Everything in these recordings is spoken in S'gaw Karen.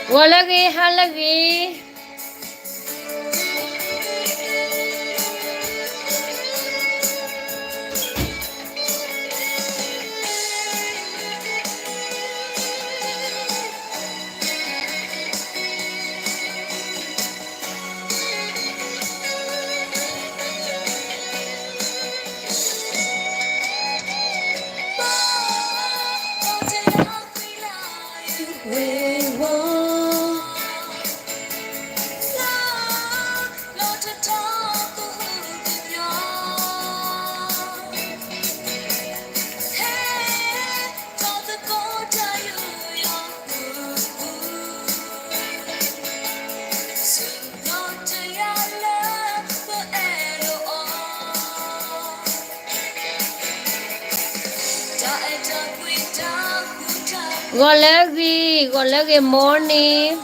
ဂီၤလၢအဂ့ၤ, ဟါလၢအဂ့ၤ. ဂီၤလၢအဂ့ၤ, ဂီၤလၢအဂ့ၤ morning.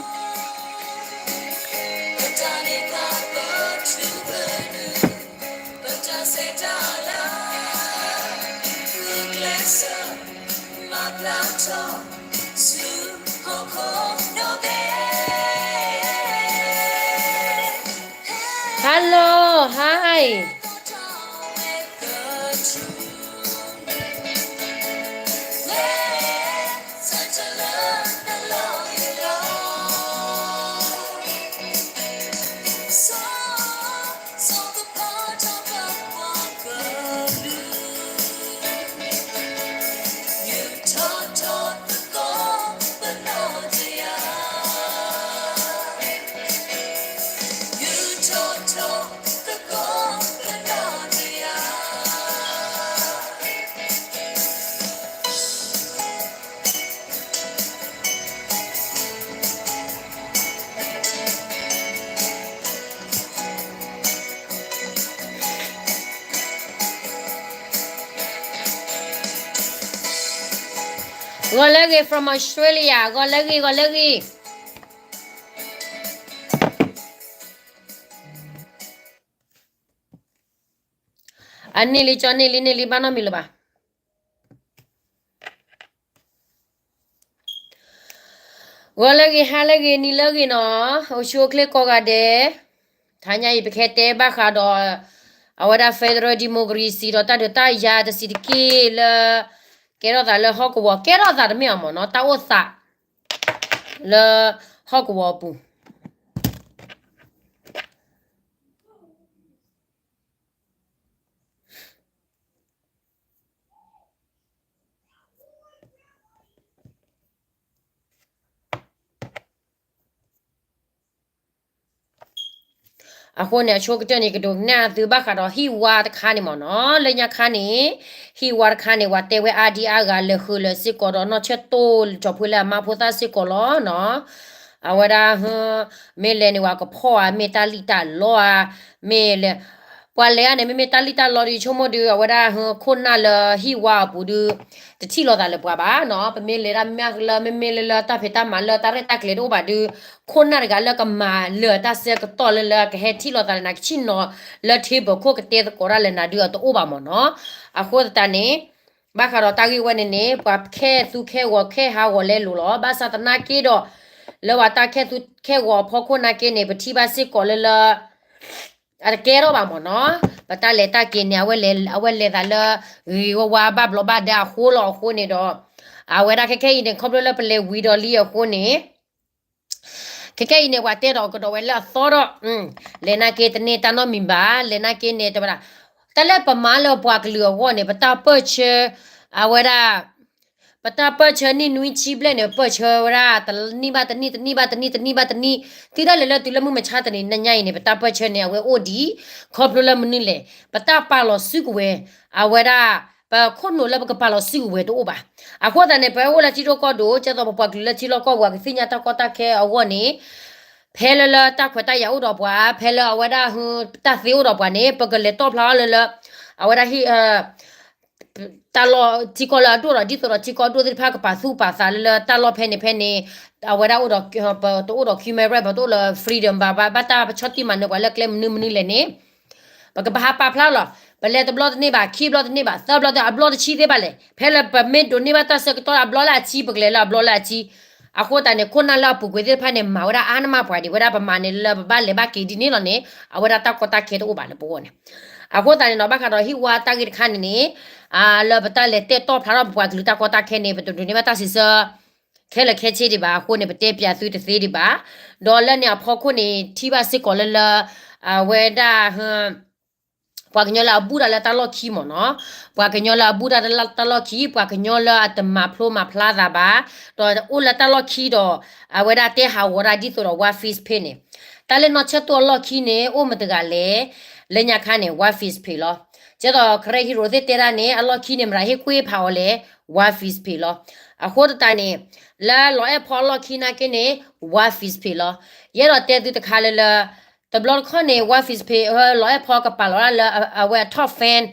ဟါလၢအဂ့ၤ, hi. Gawlaga from Australia, gawlaga, gawlaga. အန့ၢ်လံ ကၠီန့ၢ်လံ န့ၢ်လံ ဘၣ်နီတမံၤလၢၤဘၣ်. Gawlaga, halaga, nilaga နီၤ, အိၣ်ဆူၣ်အိၣ်ချ့ကိးဂၤဒဲး, တဟါညါအံၤ ပကဟဲတဲဘၣ်ဃးဒီး အဝဲဒၣ် federal democracy ဒီးတၢ်ဒုးတၢ်ယၤတဆံးတက့ၢ်လၢ ကဲထီၣ်သးလၢဟီၣ်ကဝီၤ, ကဲထီၣ်သးတမ့ၢ်အီၤမ့ၢ်နီၤ, တၢ်အိၣ်သးလၢဟီၣ်ကဝီၤအပူၤ အဃိန့ၣ် အဆိကတၢၢ်န့ၣ် ကဒိးကနၣ်သုဘၣ်ဃးဒီးဟံၣ်ဝါတခါန့ၣ်မ့ၢ်နီၤ, လၢညါခါန့ၣ် ဟံၣ်ဝါတခါန့ၣ် ပှၤတဲဝဲအါဒံအါဂၤ လဲၤဃုာ်လၢာ်စ့ၢ်ကီးဒီး နီၢ်ဆၢၣ်တိၢ် ကၠီၤဖှ့လၢအမါဖိသၣ်စ့ၢ်ကီးလီၤနီၤ. အဝဲဒၣ် မ့ၢ်လဲၤန့ၣ် ပှၤကဖီၣ်ဧါ, မ့ၢ်တၢ်လံၣ်တၢ်လီဧါ, မ့ၢ်လဲၤ ပှၤလဲၤဧါန့ၣ် မ့မ့ၢ်တၢ်လံၣ်တၢ်လီဒီး ဆိကမိၣ်ဒုး အဝဲဒၣ် ခိၣ်နၢ်လၢဟံၣ်ဝါအပူၤဒုး တထံၣ်လိာ်သးလၢပှၤဘၣ်နီၤ. ပမ့ၢ်လဲၤတၢ်မ့ၢ်လၢ မ့မ့ၢ်လၢလၢတၢ်ဖံးတၢ်မၤလၢတၢ်ရဲၣ်တၢ်ကျဲၤတအိၣ်ဘၣ်ဒုး ခိၣ်နၢ်တဂၤလၢကမၤလၢာ်တၢ်ဆၢကတီၢ်လၢလၢကဟဲထံၣ်လိာ်သးလၢနၤ ကဆ့ၣ်နီၤလၢ table ခိၣ်ကတဲသကိးတၢ်လၢနၤဒုး အတအိၣ်ဘၣ်မ့ၢ်နီၤ. အဃိသတးန့ၣ် ဘၣ်ဃးဒီးတၢ်ဂ့ၢ်ဝဲန့ၣ်န့ၣ် ပှၤခဲသူခဲဂီၤခဲဟးဂီၤလဲလိာ်လီၤ. ဘၣ်ဆၣ်သနာ်က့ဒီး လၢပှၤတၢ်ခဲသူခဲဂီၤအဖီခိၣ်နာ်က့န့ၣ် ပထံၣ်ဘၣ်စ့ၢ်ကီးလၢလၢ အတကဲထီၣ်ဘၣ်မ့ၢ်နီၤ. ပတၢ်လဲၤတၢ်က့ၤန့ၣ် အဝဲလဲၤသးလၢ ဂ့ၤဝါဝါဘၣ်ဘျီးဘၣ်ဒါအဃိလီၤ. အဃိန့ၣ်ဒီး အဝဲဒၣ်ခဲခဲအံၤန့ၣ် ခီဖျိလၢပလဲၤဝံၤဒီးလံအဃိန့ၣ် ခဲခဲအံၤန့ၣ် ပှၤတဲဒီးကဒီးဝဲလၢအသီဒီး လဲၤနာ်က့တန့ၢ်တၢ်နီတမံၤဘၣ်, လဲၤနာ်က့န့ၣ် တဲဝဲဒၣ် တၢ်လၢပမၤလၢပှၤကလုာ်အဂီၢ်န့ၣ် ပတၢ်ပၢၢ်ဆၢ အဝဲဒၣ် ပတၢ်ပၢၢ်ဆၢနံၣ်နွံဆံဘျဲၣ်န့ၣ် ပၢၢ်ဆၢဝဲဒၣ် တနံၣ်ဘၣ်တနံၣ် တနံၣ်ဘၣ်တနံၣ် တနံၣ်ဘၣ်တနံၣ် တုၤဒၣ်လဲာ်လၢတုၤလၢမုၢ်မဆါတနံၤညါအံၤန့ၣ် ပတၢ်ပၢၢ်ဆၢန့ၣ် အဝဲအိၣ်ဒံး ခီဖျိလၢမနုၤလဲၣ် ပတၢ်ပာ်လီၤစုကဝဲၤ အဝဲဒၣ် ပခိၣ်နူာ်လၢပကပာ်လီၤစုကဝဲၤတအိၣ်ဘၣ်. အဃိသတးန့ၣ် ပအိၣ်လၢထံဒိၣ်ကီၢ်ဒိၣ် ကဲသိးပပှၤကလုာ်လၢထံလီၢ်ကီၢ်ပူၤ ကသ့ၣ်ညါတၢ်ကီတၢ်ခဲအဂီၢ်န့ၣ် ဖဲလၢလၢတၢ်ခွဲးတၢ်ယာ်အိၣ်ဒီးပှၤ ဖဲလၢအဝဲဒၣ် တၢ်သ့အိၣ်ဒီးပှၤန့ၣ် ပကလဲၤတီၣ်ဖျါအီၤလၢလၢ အဝဲဒၣ်ဟံၣ် တၢ်လီၢ်ထံကီၢ်လၢအဒိၣ်ဒီး ဒ်သိးဒီးထံကီၢ်အဒိၣ်သ့ၣ်တဖၣ် ကပာ်သူၣ်ပာ်သးလၢလၢတၢ်လီၢ်ဖဲန့ၣ်ဖဲန့ၣ် အဝဲဒၣ်အိၣ်ဒီး ပတအိၣ်ဒီး human right ပတအိၣ်လၢ freedom ဘၣ် ဘၣ်တၢ်ပဆီၣ်တံၢ်မၤနၢၤပှၤလၢကျဲမနုၤမနုၤလဲၣ်န့ၣ် ပကဘၣ်ဟးပာ်ဖျါလီၤ. ပလဲၤတဘျီတန့ၢ်ဘၣ် ခံဘျီတန့ၢ်ဘၣ် သၢဘျီတ အဘျီတဆံသ့ဘၣ်လဲၣ်. ဖဲလၢပမ့ၢ်ဒိးန့ၢ်ဘၣ်တၢ်ဆၢကတီၢ်အဘျီလၢအဆံ ပကလဲၤလၢအဘျီလၢအဆံ အဃိသတးန့ၣ် ခိၣ်နၢ်လၢအပူၤကွံာ်သ့ၣ်တဖၣ်န့ၣ် မၤဝဲဒၣ်အါနမးပှၤဒံးဝဲဒၣ် ပမၤန့ၣ်လၢပဘၣ်လဲၤဘၣ်က့ၤဒ်န့ၣ်လီၤန့ၣ် အဝဲဒၣ်တၢ်ကီတၢ်ခဲတအိၣ်ဘၣ်လၢပဂီၢ်န့ၣ်. အဃိသတးန့ၣ်နီၤ ဘၣ်ဃးဒီးဟံၣ်ဝါတၢ်ဂ့ၢ်တခါန့ၣ်န့ၣ် လၢပတၢ်လဲၤတဲာ်တီၣ်ဖျါထီၣ်ပပှၤကလုာ်တၢ်ကီတၢ်ခဲန့ၣ် ပတဒိးန့ၢ်ဘၣ်တၢ်စံးဆၢ ခဲလၢာ်ခဲဆ့ဒံးဘၣ်. အဃိန့ၣ် ပတဲပၠးသုတသ့ဒံးဘၣ်. ဒီးလၢန့ၣ်အဖီခိၣ်န့ၣ် ထံၣ်ဘၣ်စ့ၢ်ကီးလၢလၢ အဝဲဒၣ် ပှၤကညီလၢအဘူၣ်တၢ်လၢတၢ်လီၢ်ခံမ့ၢ်နီၤ, ပှၤကညီလၢအဘူၣ်တၢ်လၢတၢ်လီၢ်ခံ, ပှၤကညီလၢအတမၤဖျိမၤဖျါသးဘၣ်, ဒီးအိၣ်လၢတၢ်လီၢ်ခံဒီး အဝဲဒၣ်တဲဟးဂီၤတၢ်ဒ်သိးဒီး War Fish Pay န့ၣ်, တၢ်လၢနီၢ်ဆၢၣ်တိၢ်အလီၢ်ခံန့ၣ် အိၣ်မတဂၤလဲၣ်, လၢညါခါန့ၣ် War Fish Pay လီၤ. ကဲသိး Karen Hero သ့ၣ်တဲဒၣ်န့ၣ် အလီၢ်ခံန့ၣ် မတၤဟ့ၣ်ကွ့ၢ်ဖးအီၤလဲၣ်, War Fish Pay လီၤ. အဃိသတးန့ၣ် လၢလီၤအဲၣ်ဖီအလီၢ်ခံနာ်က့န့ၣ် War Fish Pay လီၤ. ယအဲၣ်ဒိးတဲသုတခါလၢလၢ တဘျီတခီၣ်န့ၣ် War Fish Pay လီၤအဲၣ်ဖီကပာ်လီၤဒၣ်လၢ အဝဲအ top fan,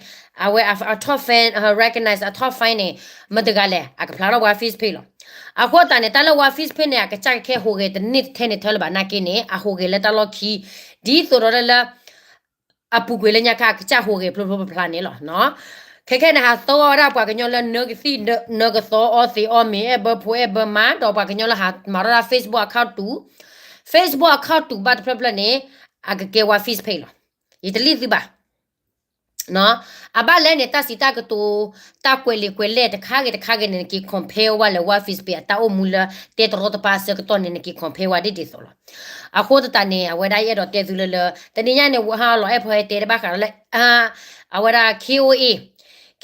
အဝဲအ top fan, recognize အ top fan န့ၣ် မတဂၤလဲၣ် အကဖျါထီၣ် War Fish Pay လီၤ. အဃိသတးန့ၣ် တၢ်လၢ War Fish Pay န့ၣ် အကစၢ်ကခဲဟူးဂဲၤတန့ၢ်ထဲန့ၣ်ထဲလၢၤဘၣ်နာ်က့န့ၣ် အဟူးဂဲၤလၢတၢ်လီၢ်ခံ ဒ်သိးဒီးလၢ အပူၤကွံာ်လၢညါခါအကစၢ်ဟူးဂဲၤဖျိဖျိဖျါဖျါန့ၣ်လီၤ. ခဲခဲန့ၣ် ဟးသီဝဲဒၣ်ပှၤကညီလၢနၢကသံၣ်နၢကသီအီသံးအီမ့ၤ အဲၣ်ဘၢဖိအဲၣ်ဘၢမါ ဒီးပှၤကညီလၢဟးမၤထီၣ်ဒၣ် Facebook account တူာ်, Facebook account တူာ်ဘၣ်တဖျၢၣ်ဖျၢၣ်န့ၣ် အကကဲ War Fish Pay လီၤ. ယတလံၣ်သုဘၣ် အဘၣ်လဲၣ်န့ၣ် တၢ်စံးတၢ်ကတိၤ တၢ်ကွဲးလံာ်ကွဲးလဲၣ်တခါဂ့ၤတခါဂ့ၤန့ၣ် နက့ၤ compare ဝဲလၢ War Fish Pay အတၢ်အိၣ်မူလၢတဲတရီတပါအဆၢကတီၢ်န့ၣ် နက့ၤ compare ဝဲဒ်ဒ်သိးလီၤ. အဃိသတးန့ၣ် အဝဲဒၣ်ယအဲၣ်ဒိးတဲသုလၢလၢ တနံၤညါန့ၣ် ဝဲဟးလီၤအဲၣ်ဖီဟဲတဲတဘၣ်ဃးလၢ အဝဲဒၣ် K O A,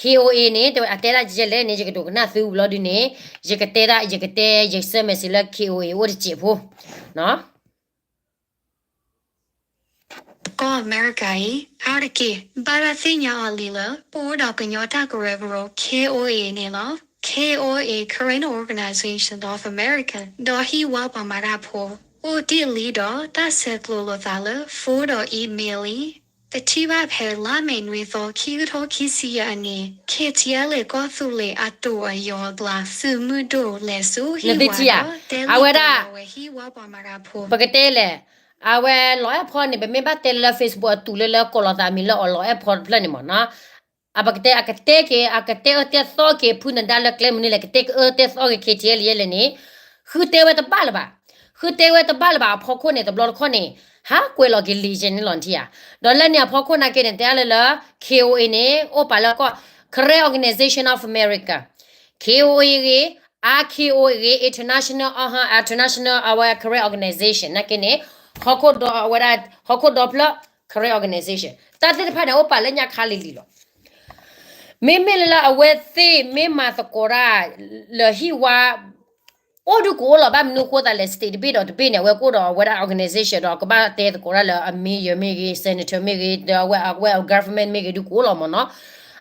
K O A န့ၣ် အတဲဒၣ်ကဲလဲၣ်န့ၣ် ယကဒိးကနၣ်သုဘျီဒုန့ၣ် ယကတဲဒၣ် ယကတဲ ယကဆၢ message လၢ K O A အိၣ်တစဲးဖိ ကီၢ်အမဲရကၤအံၤ အါတက့ၢ် ဘၣ်တၢ်သ့ၣ်ညါအီၤလံလၢ ပအိၣ်ဒီးကညီတၢ်ကရၢကရိ K O A န့ၣ်လီၤ. K O A, Karen Organization of America ဒီးဟံၣ်ဝါပှၤမၤတၢ်ဖိ အိၣ်တ့ၢ်လံဒီး တၢ်ဆဲးကျိးလိာ်သးလၢ phone ဒီး email အံၤ ပထံၣ်ဘၣ်ဖဲလါမ့ၤနွံသီ ခံကထိခံဆံယဲၢ်အနံၤ K T L A ကီၢ်သူလ့ၤအတိာ်အယိာ်အကျါ သုးမုၢ်ဒိၣ်လဲၤဆူဟံၣ်ဝါဒီး တဲလံတဲလီၤဝဲဟံၣ်ဝါပှၤမၤတၢ်ဖိ ပကတဲလဲၣ် အဝဲလီၤအဲၣ်ဖီန့ၣ် ပမ့ၢ်ဘၣ်တဲလၢ Facebook အတူာ်လၢလၢကိးလီၤသးမံၤလၢအီၤလီၤအဲၣ်ဖီတဖျၢၣ်န့ၣ်မ့ၢ်နီၤ အပကတဲ အကတဲက့ၤ အကတဲအၢတဲသီက့ၤ ဖုနဒါလၢကျဲမနုၤလဲၣ် ကတဲကအၢတဲသီက့ၤ K T L A ယဲလဲၣ်န့ၣ် ဃုတဲဝဲတဘၣ်လၢၤဘၣ်. ဃုတဲဝဲတဘၣ်လၢၤဘၣ်အဖီခိၣ်န့ၣ် တဘျီတခီၣ်န့ၣ် ဟးကွဲးလီၤက့ၤလံာ်ယဲန့ၣ်လီၤနထံၣ်ဧါ. ဒီးလၢန့ၣ်အဖီခိၣ်နာ်က့န့ၣ် တဲလၢလၢ K O A န့ၣ် အိၣ်ပာ်လၢကီၢ် Karen Organization of America, K O A ဂ့ၤ R K O ဂ့ၤ international international အဝဲ Karen Organization နာ်က့န့ၣ် ဟီၣ်ခိၣ်ဒီဝဲဒၣ် ဟီၣ်ခိၣ်ဒီဖျၢၣ် Karen Organization တၢ်သ့ၣ်တဖၣ်န့ၣ် အိၣ်ပာ်လၢညါခါလံၤလံၤလီၤ. မ့မ့ၢ်လၢလၢအဝဲသ့ၣ်မ့ၢ်မၤသကိးတၢ် လၢဟံၣ်ဝါ အိၣ်ဒုးကအိၣ်လီၤ ဘၣ်မနုၤအဃိသတးလဲၣ် state တဘ့ၣ်ဒီးတဘ့ၣ်န့ၣ် အဝဲကအိၣ်ဒီးအဝဲဒၣ် organization ဒီးကဘၣ်တဲသကိးတၢ်လၢအ mayor မ့ၢ်ဂ့ၤ senator မ့ၢ်ဂ့ၤ ဒီးအဝဲအဝဲ government မ့ၢ်ဂ့ၤဒုးကအိၣ်လီၤမ့ၢ်နီၤ.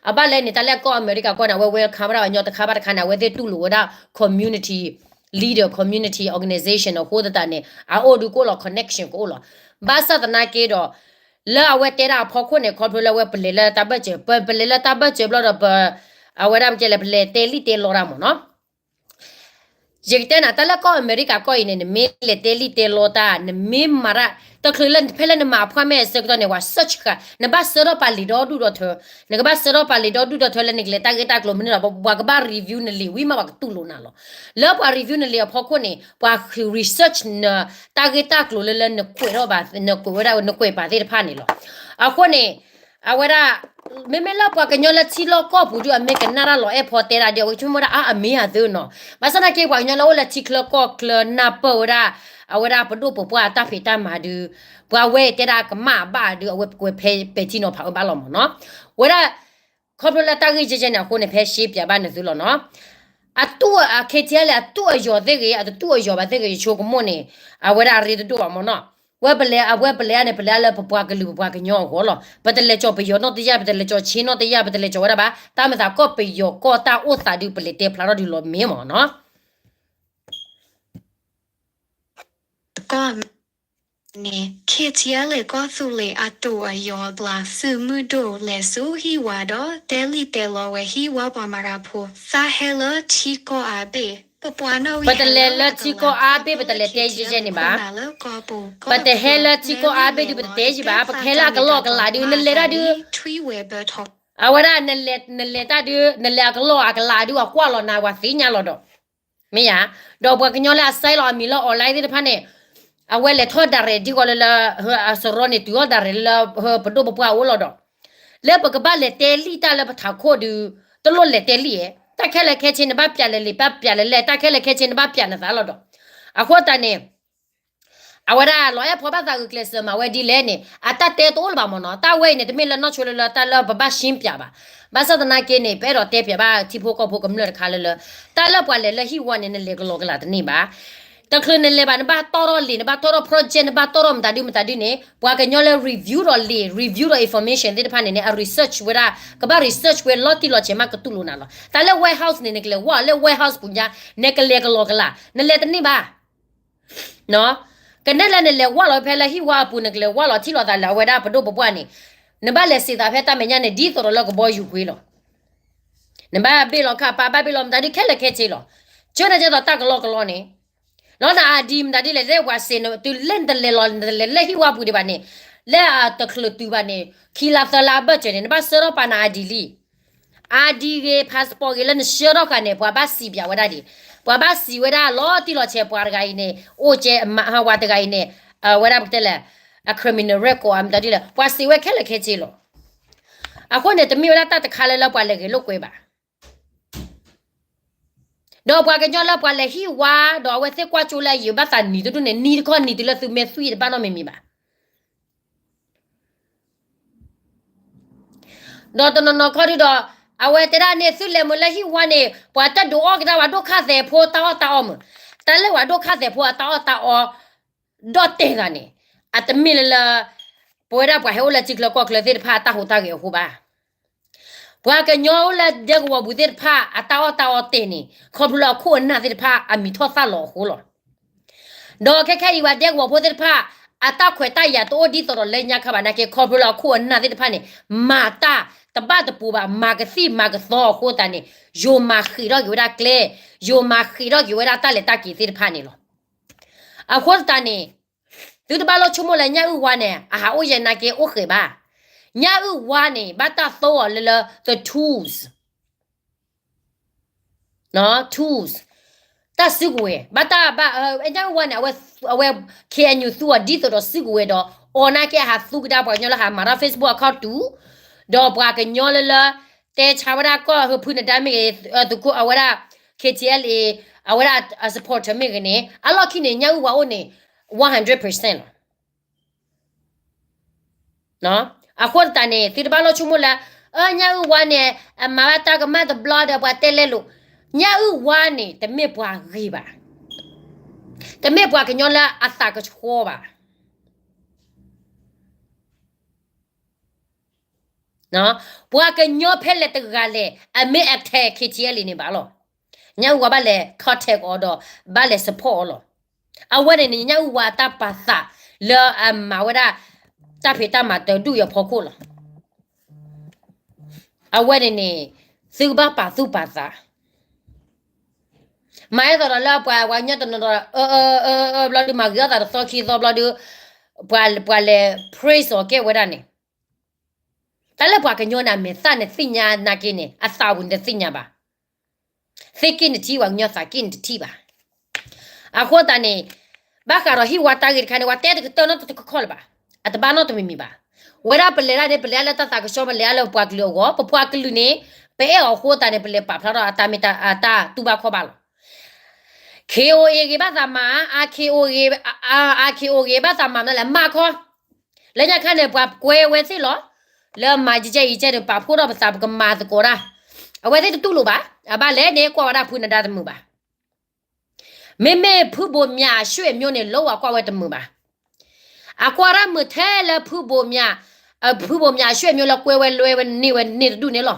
အဘၣ်လဲၣ်န့ၣ် တၢ်လၢကီၢ်အမဲရကၤကီၢ်န့ၣ် အဝဲ welcome ဝဲဒၣ်အညီတခါဘၣ်တခါန့ၣ် အဝဲသ့ၣ်တူၢ်လိာ်ဝဲဒၣ် community leader community organization အဃိသတးန့ၣ် အအိၣ်ဒုးကအိၣ်လီၤ connection ကအိၣ်လီၤ. ဘၣ်ဆၣ်သနာ်က့ဒီး လၢအဝဲတဲဒၣ်အဖီခိၣ်န့ၣ် ခီဖျိလၢအဝဲပလဲၤလၢတၢ်ဘၢၣ်စၢၤ ပ ပလဲၤလၢတၢ်ဘၢၣ်စၢၤဘျီဒီးပ အဝဲဒၣ်မ့ၢ်ကဲလဲၣ် ပလဲၤတဲလံၣ်တဲလီတၢ်မ့ၢ်နီၤ. ယကတဲနၤ တၢ်လၢကီၢ်အမဲရကၤကီၢ်အံၤန့ၣ် နမ့ၢ်လဲၤတဲလံၣ်တဲလီတၢ် နမ့ၢ်မၤတၢ် တချုးလၢဖဲလၢနမၤအ appointment အဆၢကတီၢ်န့ၣ် ပှၤ search ဃာ် နဘၣ်ဆှၢထီၣ်ပာ်လံာ်ဒီဒူၣ်ဒီထၢ နကဘၣ်ဆှၢထီၣ်ပာ်လံာ်ဒီဒူၣ်ဒီထၢလၢနကလဲၤတၢ်ဂ့ၢ်တၢ်ကျိၤမနုၤဒီး ပှၤကဘၣ် review နလံာ်ဝံၤမး ပှၤကတူၢ်လိာ်နၤလီၤ. လၢပှၤ review နလံာ်အဖီခိၣ်န့ၣ် ပှၤ research န တၢ်ဂ့ၢ်တၢ်ကျိၤလၢလၢနကွဲးထီၣ်ဘၣ် နကွဲးဝဲဒၣ် နကွဲးပာ်သ့ၣ်တဖၣ်န့ၣ်လီၤ. အဃိန့ၣ် အဝဲဒၣ် မ့မ့ၢ်လၢပှၤကညီလၢထံလီၢ်ကီၢ်ပူၤဒုး အမ့ၢ်ကနၣ်တၢ်လီၤအဲၣ်ဖီတဲဒၣ်ဒီး အဝဲဆိကမိၣ်ဒၣ် အါ အမ့ၢ်အသၢနီၤ. ဘၣ်ဆၣ်သနာ်က့ ပှၤကညီလၢအိၣ်လၢထံချၢကီၢ်ချၢနၢ်ပၢၢ်ဝဲဒၣ် အဝဲဒၣ်ပဒိၣ်ပပှၢ်အတၢ်ဖံးတၢ်မၤဒုး ပှၤဝဲတဲဒၣ်ကမၣ်အဘၣ်ဒုး အဝဲကွဲးဖဲပဲာ်ထံနီၤဖးဝဲဘၣ်လီၤမ့ၢ်နီၤ. ဝဲဒၣ် ခီဖျိလၢတၢ်ဂ့ၢ်ယဲယဲန့ၣ် အဃိန့ၣ် ဖဲရှဲပၠးဘၣ်နသုလီၤနီၤ. အတူၢ် KTLA အတူၢ်အယီၤသ့ၣ်ဂ့ၤ အတတူၢ်အယီၤဘၣ်သ့ၣ်ဂ့ၤ ယဆိကမိၣ်န့ၣ် အဝဲဒၣ်အရ့တဒိၣ်ဘၣ်မ့ၢ်နီၤ. ဝဲပလဲၤ အဝဲပလဲၤန့ၣ် ပလဲၤလၢပပှၤကလုာ်ပပှၤကညီအဂီၢ်လီၤ. ပတလဲၤကၠီၤပယီၤနီၢ်တယၢ် ပတလဲၤကၠီၤဆ့နီၢ်တယၢ် ပတလဲၤကၠီၤဝဲဒၣ်ဘၣ်. တၢ်မၤသးကီၢ်ပယီၤကီၢ်တၢ်အိၣ်သးဒုး ပလဲၤတဲဖျါထီၣ်ဒုးလီၤမ့ၢ်မ့ၢ်နီၤ. ကီၢ် န့ၣ် KTLA ကီၢ်သူလ့ၤအတိာ်အယိာ်အကျါ သုးမုၢ်ဒိၣ်လဲၤဆူဟံၣ်ဝါဒီး တဲလံၣ်တဲလီဝဲဟံၣ်ဝါပှၤမၤတၢ်ဖိ သးဟဲလၢထံကီၢ်အါဘ့ၣ် ပပှၤနီၣ်ဂံၢ် ပတလဲၤလၢထံကီၢ်အါဘ့ၣ် ပတလဲၤတဲယဲယဲန့ၣ်ဘၣ်. ပတဟဲလၢထံကီၢ်အါဘ့ၣ်ဒုး ပတတဲယဲဘၣ်. ပကဟဲလၢအကလီၢ်အကလးဒုး နလဲၤတၢ်ဒုး အဝဲဒၣ် နလဲၤတၢ်ဒုး နလဲၤအကလီၢ်အကလးဒုး အကွၢ်လီၤနၤ ပှၤသ့ၣ်ညါလီၤဒီး မ့ၢ်ယါ, ဒီးပှၤကညီလၢအစဲလီၤအမံၤလၢ online သ့ၣ်တဖၣ်န့ၣ်, အဝဲလဲၤထီၣ် direct ဒ်ဃီလၢလၢ အစရီန့ၣ် တုၤအီၣ် direct လၢ ပဒိၣ်ပပှၢ်အအိၣ်လီၤဒီး, လၢပကဘၣ်လဲၤတဲလံၣ်တၢ်လၢပထးခိၣ်ဒုး, တလိၣ်လဲၤတဲလံၣ်ဧဲ, တၢ်ခဲလၢာ်ခဲဆ့နဘၣ်ပျးလဲၤလံာ် ဘၣ်ပျးလဲၤလဲၢ် တၢ်ခဲလၢာ်ခဲဆ့နဘၣ်ပျးနသးလီၤဒီး, အဃိသတးန့ၣ် အဝဲဒၣ်လီၤအဲၣ်ဖီဘၣ်သးဂုာ်ကျဲးစၢးမၤဝဲဒ်လဲၣ်န့ၣ် အတၢ်တဲတအိၣ်လၢၤဘၣ်မ့ၢ်နီၤ, တၢ်ဝဲအံၤန့ၣ် တမ့ၢ်လၢနီၢ်ဆိလၢလၢတၢ်လၢပဘၣ်ရှင်းပြဘၣ်, ဘၣ်ဆၣ်သနာ်က့န့ၣ် ပအဲၣ်ဒိးတဲပၠးဘၣ်ထံဖိကီၢ်ဖိကမျၢၢ်တခါလၢလၢ, တၢ်လၢပှၤလဲၤလၢဟံၣ်ဝါန့ၣ် နလဲၤကလီကလးတန့ၢ်ဘၣ်, တချုးနလဲၤဘၣ် နဘၣ်တီၢ်ထီၣ်လံာ် နဘၣ်တီၢ်ထီၣ် project နဘၣ်တီၢ်ထီၣ်မတၤဒုမတၤဒုန့ၣ် ပှၤကညီလၢ review ဒီးလံာ် review ဒီး information သ့ၣ်တဖၣ်န့ၣ်န့ၣ် အ research ဝဲဒၣ် ကဘၣ် research ဝဲလီၤတံၢ်လီၤဆဲးမးကတူၢ်လိာ်နၤလီၤ, တၢ်လၢ White House န့ၣ် နကလဲၤဝါလၢ White House ပူၤညါ, နကလဲၤကလီကလး နလဲၤတန့ၢ်ဘၣ် ကနဲၣ်လၢနလဲၤဝါလီၤဖဲလၢဟံၣ်ဝါအပူၤ နကလဲၤဝါလီၤထံၣ်လီၤသးလၢအဝဲဒၣ်ပဒိၣ်ပပှၢ်န့ၣ်, နဘၣ်လဲၤစံးသးဖဲတၢ်မဲာ်ညါန့ၣ် ဒ်သိးဒီးလၢကဘီယူၤကွ့လီၤ, နဘၣ်ဘ့ၣ်လီၤခးပာ် ဘၣ်ဘ့ၣ်လီၤမတၤဒုခဲလၢာ်ခဲဆ့လီၤ, ကၠၢနကဲသိးတၢ်ကလီကလီန့ၣ်, လီၤန ID မတၤဒုလဲၣ် လၢပှၤစ့ၢ်နတုၤလၢနတလဲၤလီၤ နတလဲၤလၢဟံၣ်ဝါပူၤဒံးဘၣ်န့ၣ်, လၢအတချုးတုၤဘၣ်န့ၣ် ခံလါသၢလါအဘၢၣ်စၢၤန့ၣ် နဘၣ်ဆှၢထီၣ်ပာ်န ID လံ ID ဂ့ၤ passport ဂ့ၤ လၢနဆှၢထီၣ်ဃာ်န့ၣ် ပှၤဘၣ်စံးပၠးဝဲဒၣ်ဒံး, ပှၤဘၣ်စံးဝဲဒၣ်လီၤတံၢ်လီၤဆဲး ပှၤတဂၤအံၤန့ၣ် အိၣ်ကဲမး ဝၤတဂၤအံၤန့ၣ်, ဝဲဒၣ်ပတဲလဲၣ်, အ criminal record မတၤဒုလဲၣ် ပှၤစံးဝဲခဲလၢာ်ခဲဆ့လီၤ, အဃိန့ၣ် တမ့ၢ်ဝဲဒၣ်တၢ်တခါလၢလၢပှၤလဲၤဂဲၤလိာ်ကွဲဘၣ်, ဒီးပှၤကညီလၢပှၤလဲၤဟံၣ်ဝါ ဒီးအဝဲသ့ၣ်ကွၢ်ကၠိလၢအယံာ်ဘၣ်သးနံၤတဒူၣ်န့ၣ် နံၤတခီနံၤတုၤလၢသုမဲာ်သွံၣ်တဘၣ်နီတမံၤမံၤဘၣ် ဒီးတနီၤနီၤခီဒုဒီး, အဝဲတဲဒၣ်န့ၣ် သုလဲၤမုာ်လၢဟံၣ်ဝါန့ၣ် ပှၤတဒုးအီၣ်ကဒါပှၤဒိၣ်ခၣ်သဲးဖိတၢ်အီၣ်တၢ်အီမုာ်, တၢ်လၢပှၤဒိၣ်ခၣ်သဲးဖိအတၢ်အီၣ်တၢ်အီ, ဒီးတဲသးန့ၣ်, အတမ့ၢ်လၢလၢ, ပဝဲဒၣ်ပှၤဟဲအိၣ်လၢထံချၢကီၢ်ချၢသ့ၣ်တဖၣ်အတၢ်ဟူးတၢ်ဂဲၤအဃိဘၣ် ပှၤကညီအိၣ်လၢဒဲကဝီၤပူၤသ့ၣ်တဖၣ် အတၢ်အီၣ်တၢ်အီတဲာ်န့ၣ် ခီဖျိလၢအခိၣ်အနၢ်သ့ၣ်တဖၣ်အမံၤထီၣ်သၣ်လီၤအဃိလီၤ. ဒီးခဲခဲအံၤပှၤဒဲကဝီၤဖိသ့ၣ်တဖၣ် အတၢ်ခွဲးတၢ်ယာ်တအိၣ်ဒ်သိးဒီးလၢညါခါဘၣ်နာ်က့ ခီဖျိလၢအခိၣ်အနၢ်သ့ၣ်တဖၣ်န့ၣ် မၤတၢ်တဘၣ်တပူၤဘၣ် မၤကသံၣ်မၤကသီအဃိသတးန့ၣ် ယိၤမၤဃံးထီၣ်က့ၤဝဲဒၣ်ကျဲ, ယိၤမၤဃံးထီၣ်က့ၤဝဲဒၣ်တၢ်လဲၤတၢ်က့ၤသ့ၣ်တဖၣ်န့ၣ်လီၤ. အဃိသတးန့ၣ် သုတဘၣ်လိၣ်ဆိကမိၣ်လၢညၣ်အုၣ်ဝါန့ၣ် အဟးအိၣ်ယဲၢ်နာ်က့အိၣ်ဃဲးဘၣ်. ညၣ်အုၣ်ဝါန့ၣ် ဘၣ်တၢ်သိအီၤလၢလၢ the tools, tools, တၢ်စုကဝဲၤ ဘၣ်တၢ်ဘၣ်, ညၣ်အုၣ်ဝါန့ၣ် အဝဲ KNU သူအီၤဒ်သိးဒီးစုကဝဲၤဒီး အီၤနာ်က့အဟးသူကဒါပှၤကညီလၢဟးမၤထီၣ် Facebook account တုၤ, ဒီးပှၤကညီလၢလၢ တဲဆါဝဲဒၣ်ကီၢ်ဟၢဖုနဒါမ့ၢ်ဂ့ၤ, သုးခိၣ်အဝဲဒၣ် KTLA အဝဲဒၣ်အ supporter မ့ၢ်ဂ့ၤန့ၣ် အလီၢ်ခံန့ၣ် ညၣ်အုၣ်ဝါအိၣ်န့ၣ် one hundred percent လီၤ. အဃိသတးန့ၣ် သုတဘၣ်လိၣ်ဆိကမိၣ်လၢ အၢ ညၣ်အုၣ်ဝါန့ၣ် အမၤဘၣ်တၢ်ကမၣ်တဘျီဒီးပှၤတဲလဲလိာ်, ညၣ်အုၣ်ဝါန့ၣ် တမ့ၢ်ပှၤဂ့ၤဘၣ်, တမ့ၢ်ပှၤကညီလၢအသးကဆှီဘၣ်. ပှၤကညီဖဲလဲၣ်တဂၤလဲၣ် အမ့ၢ်အထဲ KTLA န့ၣ်ဘၣ်လီၤ. ညၣ်အုၣ်ဝါဘၣ်လဲၤ contact အီၤဒီး ဘၣ်လဲၤ support အီၤလီၤ. အဝဲန့ၣ်န့ၣ် ညၣ်အုၣ်ဝါအတၢ်ပာ်သးလၢအမၤဝဲဒၣ် တၢ်ဖံးတၢ်မၤတဒူၣ်အံၤအဖီခိၣ်လီၤ. အဝဲန့ၣ်န့ၣ် သုကဘၣ်ပာ်သူၣ်ပာ်သး မၤအဲၣ်သိးဒီးလၢပှၤ ပှၤကညီတနီၤဒီး အၢ အၢ အၢ အၢ ဘျီဒုး မၤဂ့ၤအီၣ်သးတသီခံသီဘျီဒုး ပှၤ ပှၤလဲၤ praise အီၤကဲဝဲဒၣ်န့ၣ်, တၢ်လၢပှၤကညီန့ၣ် အမဲာ်သၣ်န့ၣ်သ့ၣ်ညါနာ်က့န့ၣ် အသးပူၤန့ၣ်တသ့ၣ်ညါဘၣ်. သ့ၣ်က့ၣ်နထံၣ် ပှၤကညီသးက့ၣ်နတထံၣ်ဘၣ်. အဃိသတးန့ၣ် ဘၣ်ဃးဒီးဟံၣ်ဝါတၢ်ဂ့ၢ်တခါန့ၣ် ပှၤတဲတကတၢၢ်နီတကခီၣ်လၢၤဘၣ်. အတဘၣ်နီတမံၤမံၤဘၣ်. ဝဲဒၣ်ပလဲၤဒၣ်န့ၣ် ပလဲၤဒၣ်လၢတၢ်သးကဆှီ ပလဲၤဒၣ်လၢပပှၤကလုာ်အဂီၢ်, ပပှၤကလုာ်န့ၣ် ပအဲၣ်အီၤအဃိသတးန့ၣ် ပလဲၤပာ်ဖျါထီၣ်အတၢ်မ့ၢ်တၢ် အတၢ်တူၢ်ဘၣ်ခီၣ်ဘၣ်လီၤ. KOA ဂ့ၤဘၣ်သးမၤ, RKO ဂ့ၤ, RKO ဂ့ၤဘၣ်သးမၤမနုၤလဲၣ် မၤခီ လၢညါခါန့ၣ် ပှၤကွဲဝဲသ့ၣ်လီၤ. လၢမၤကဲအံၤကဲန့ၣ် ပာ်ဖှိၣ်ထီၣ်ပသး ပကမၤသကိးတၢ်. အဝဲသ့ၣ်တတူၢ်လိာ်ဘၣ်. အဘၣ်လဲၣ်န့ၣ် ကွၢ်ဝဲဒၣ်ဖုနဒါတမုာ်ဘၣ်. မ့မ့ၢ်ဖုဘိးမၠးအဆွေမျိုးန့ၣ် လၢဝဲကွၢ်ဝဲတမုာ်ဘၣ်. အကွၢ်ဒၣ်မုာ်ထဲလၢဖုဘိးမၠး, ဖုဘိးမၠးအဆွေမျိုးလၢကွဲဝဲလွဲဝဲန့ၢ်ဝဲန့ၢ်တဒူၣ်န့ၣ်လီၤ.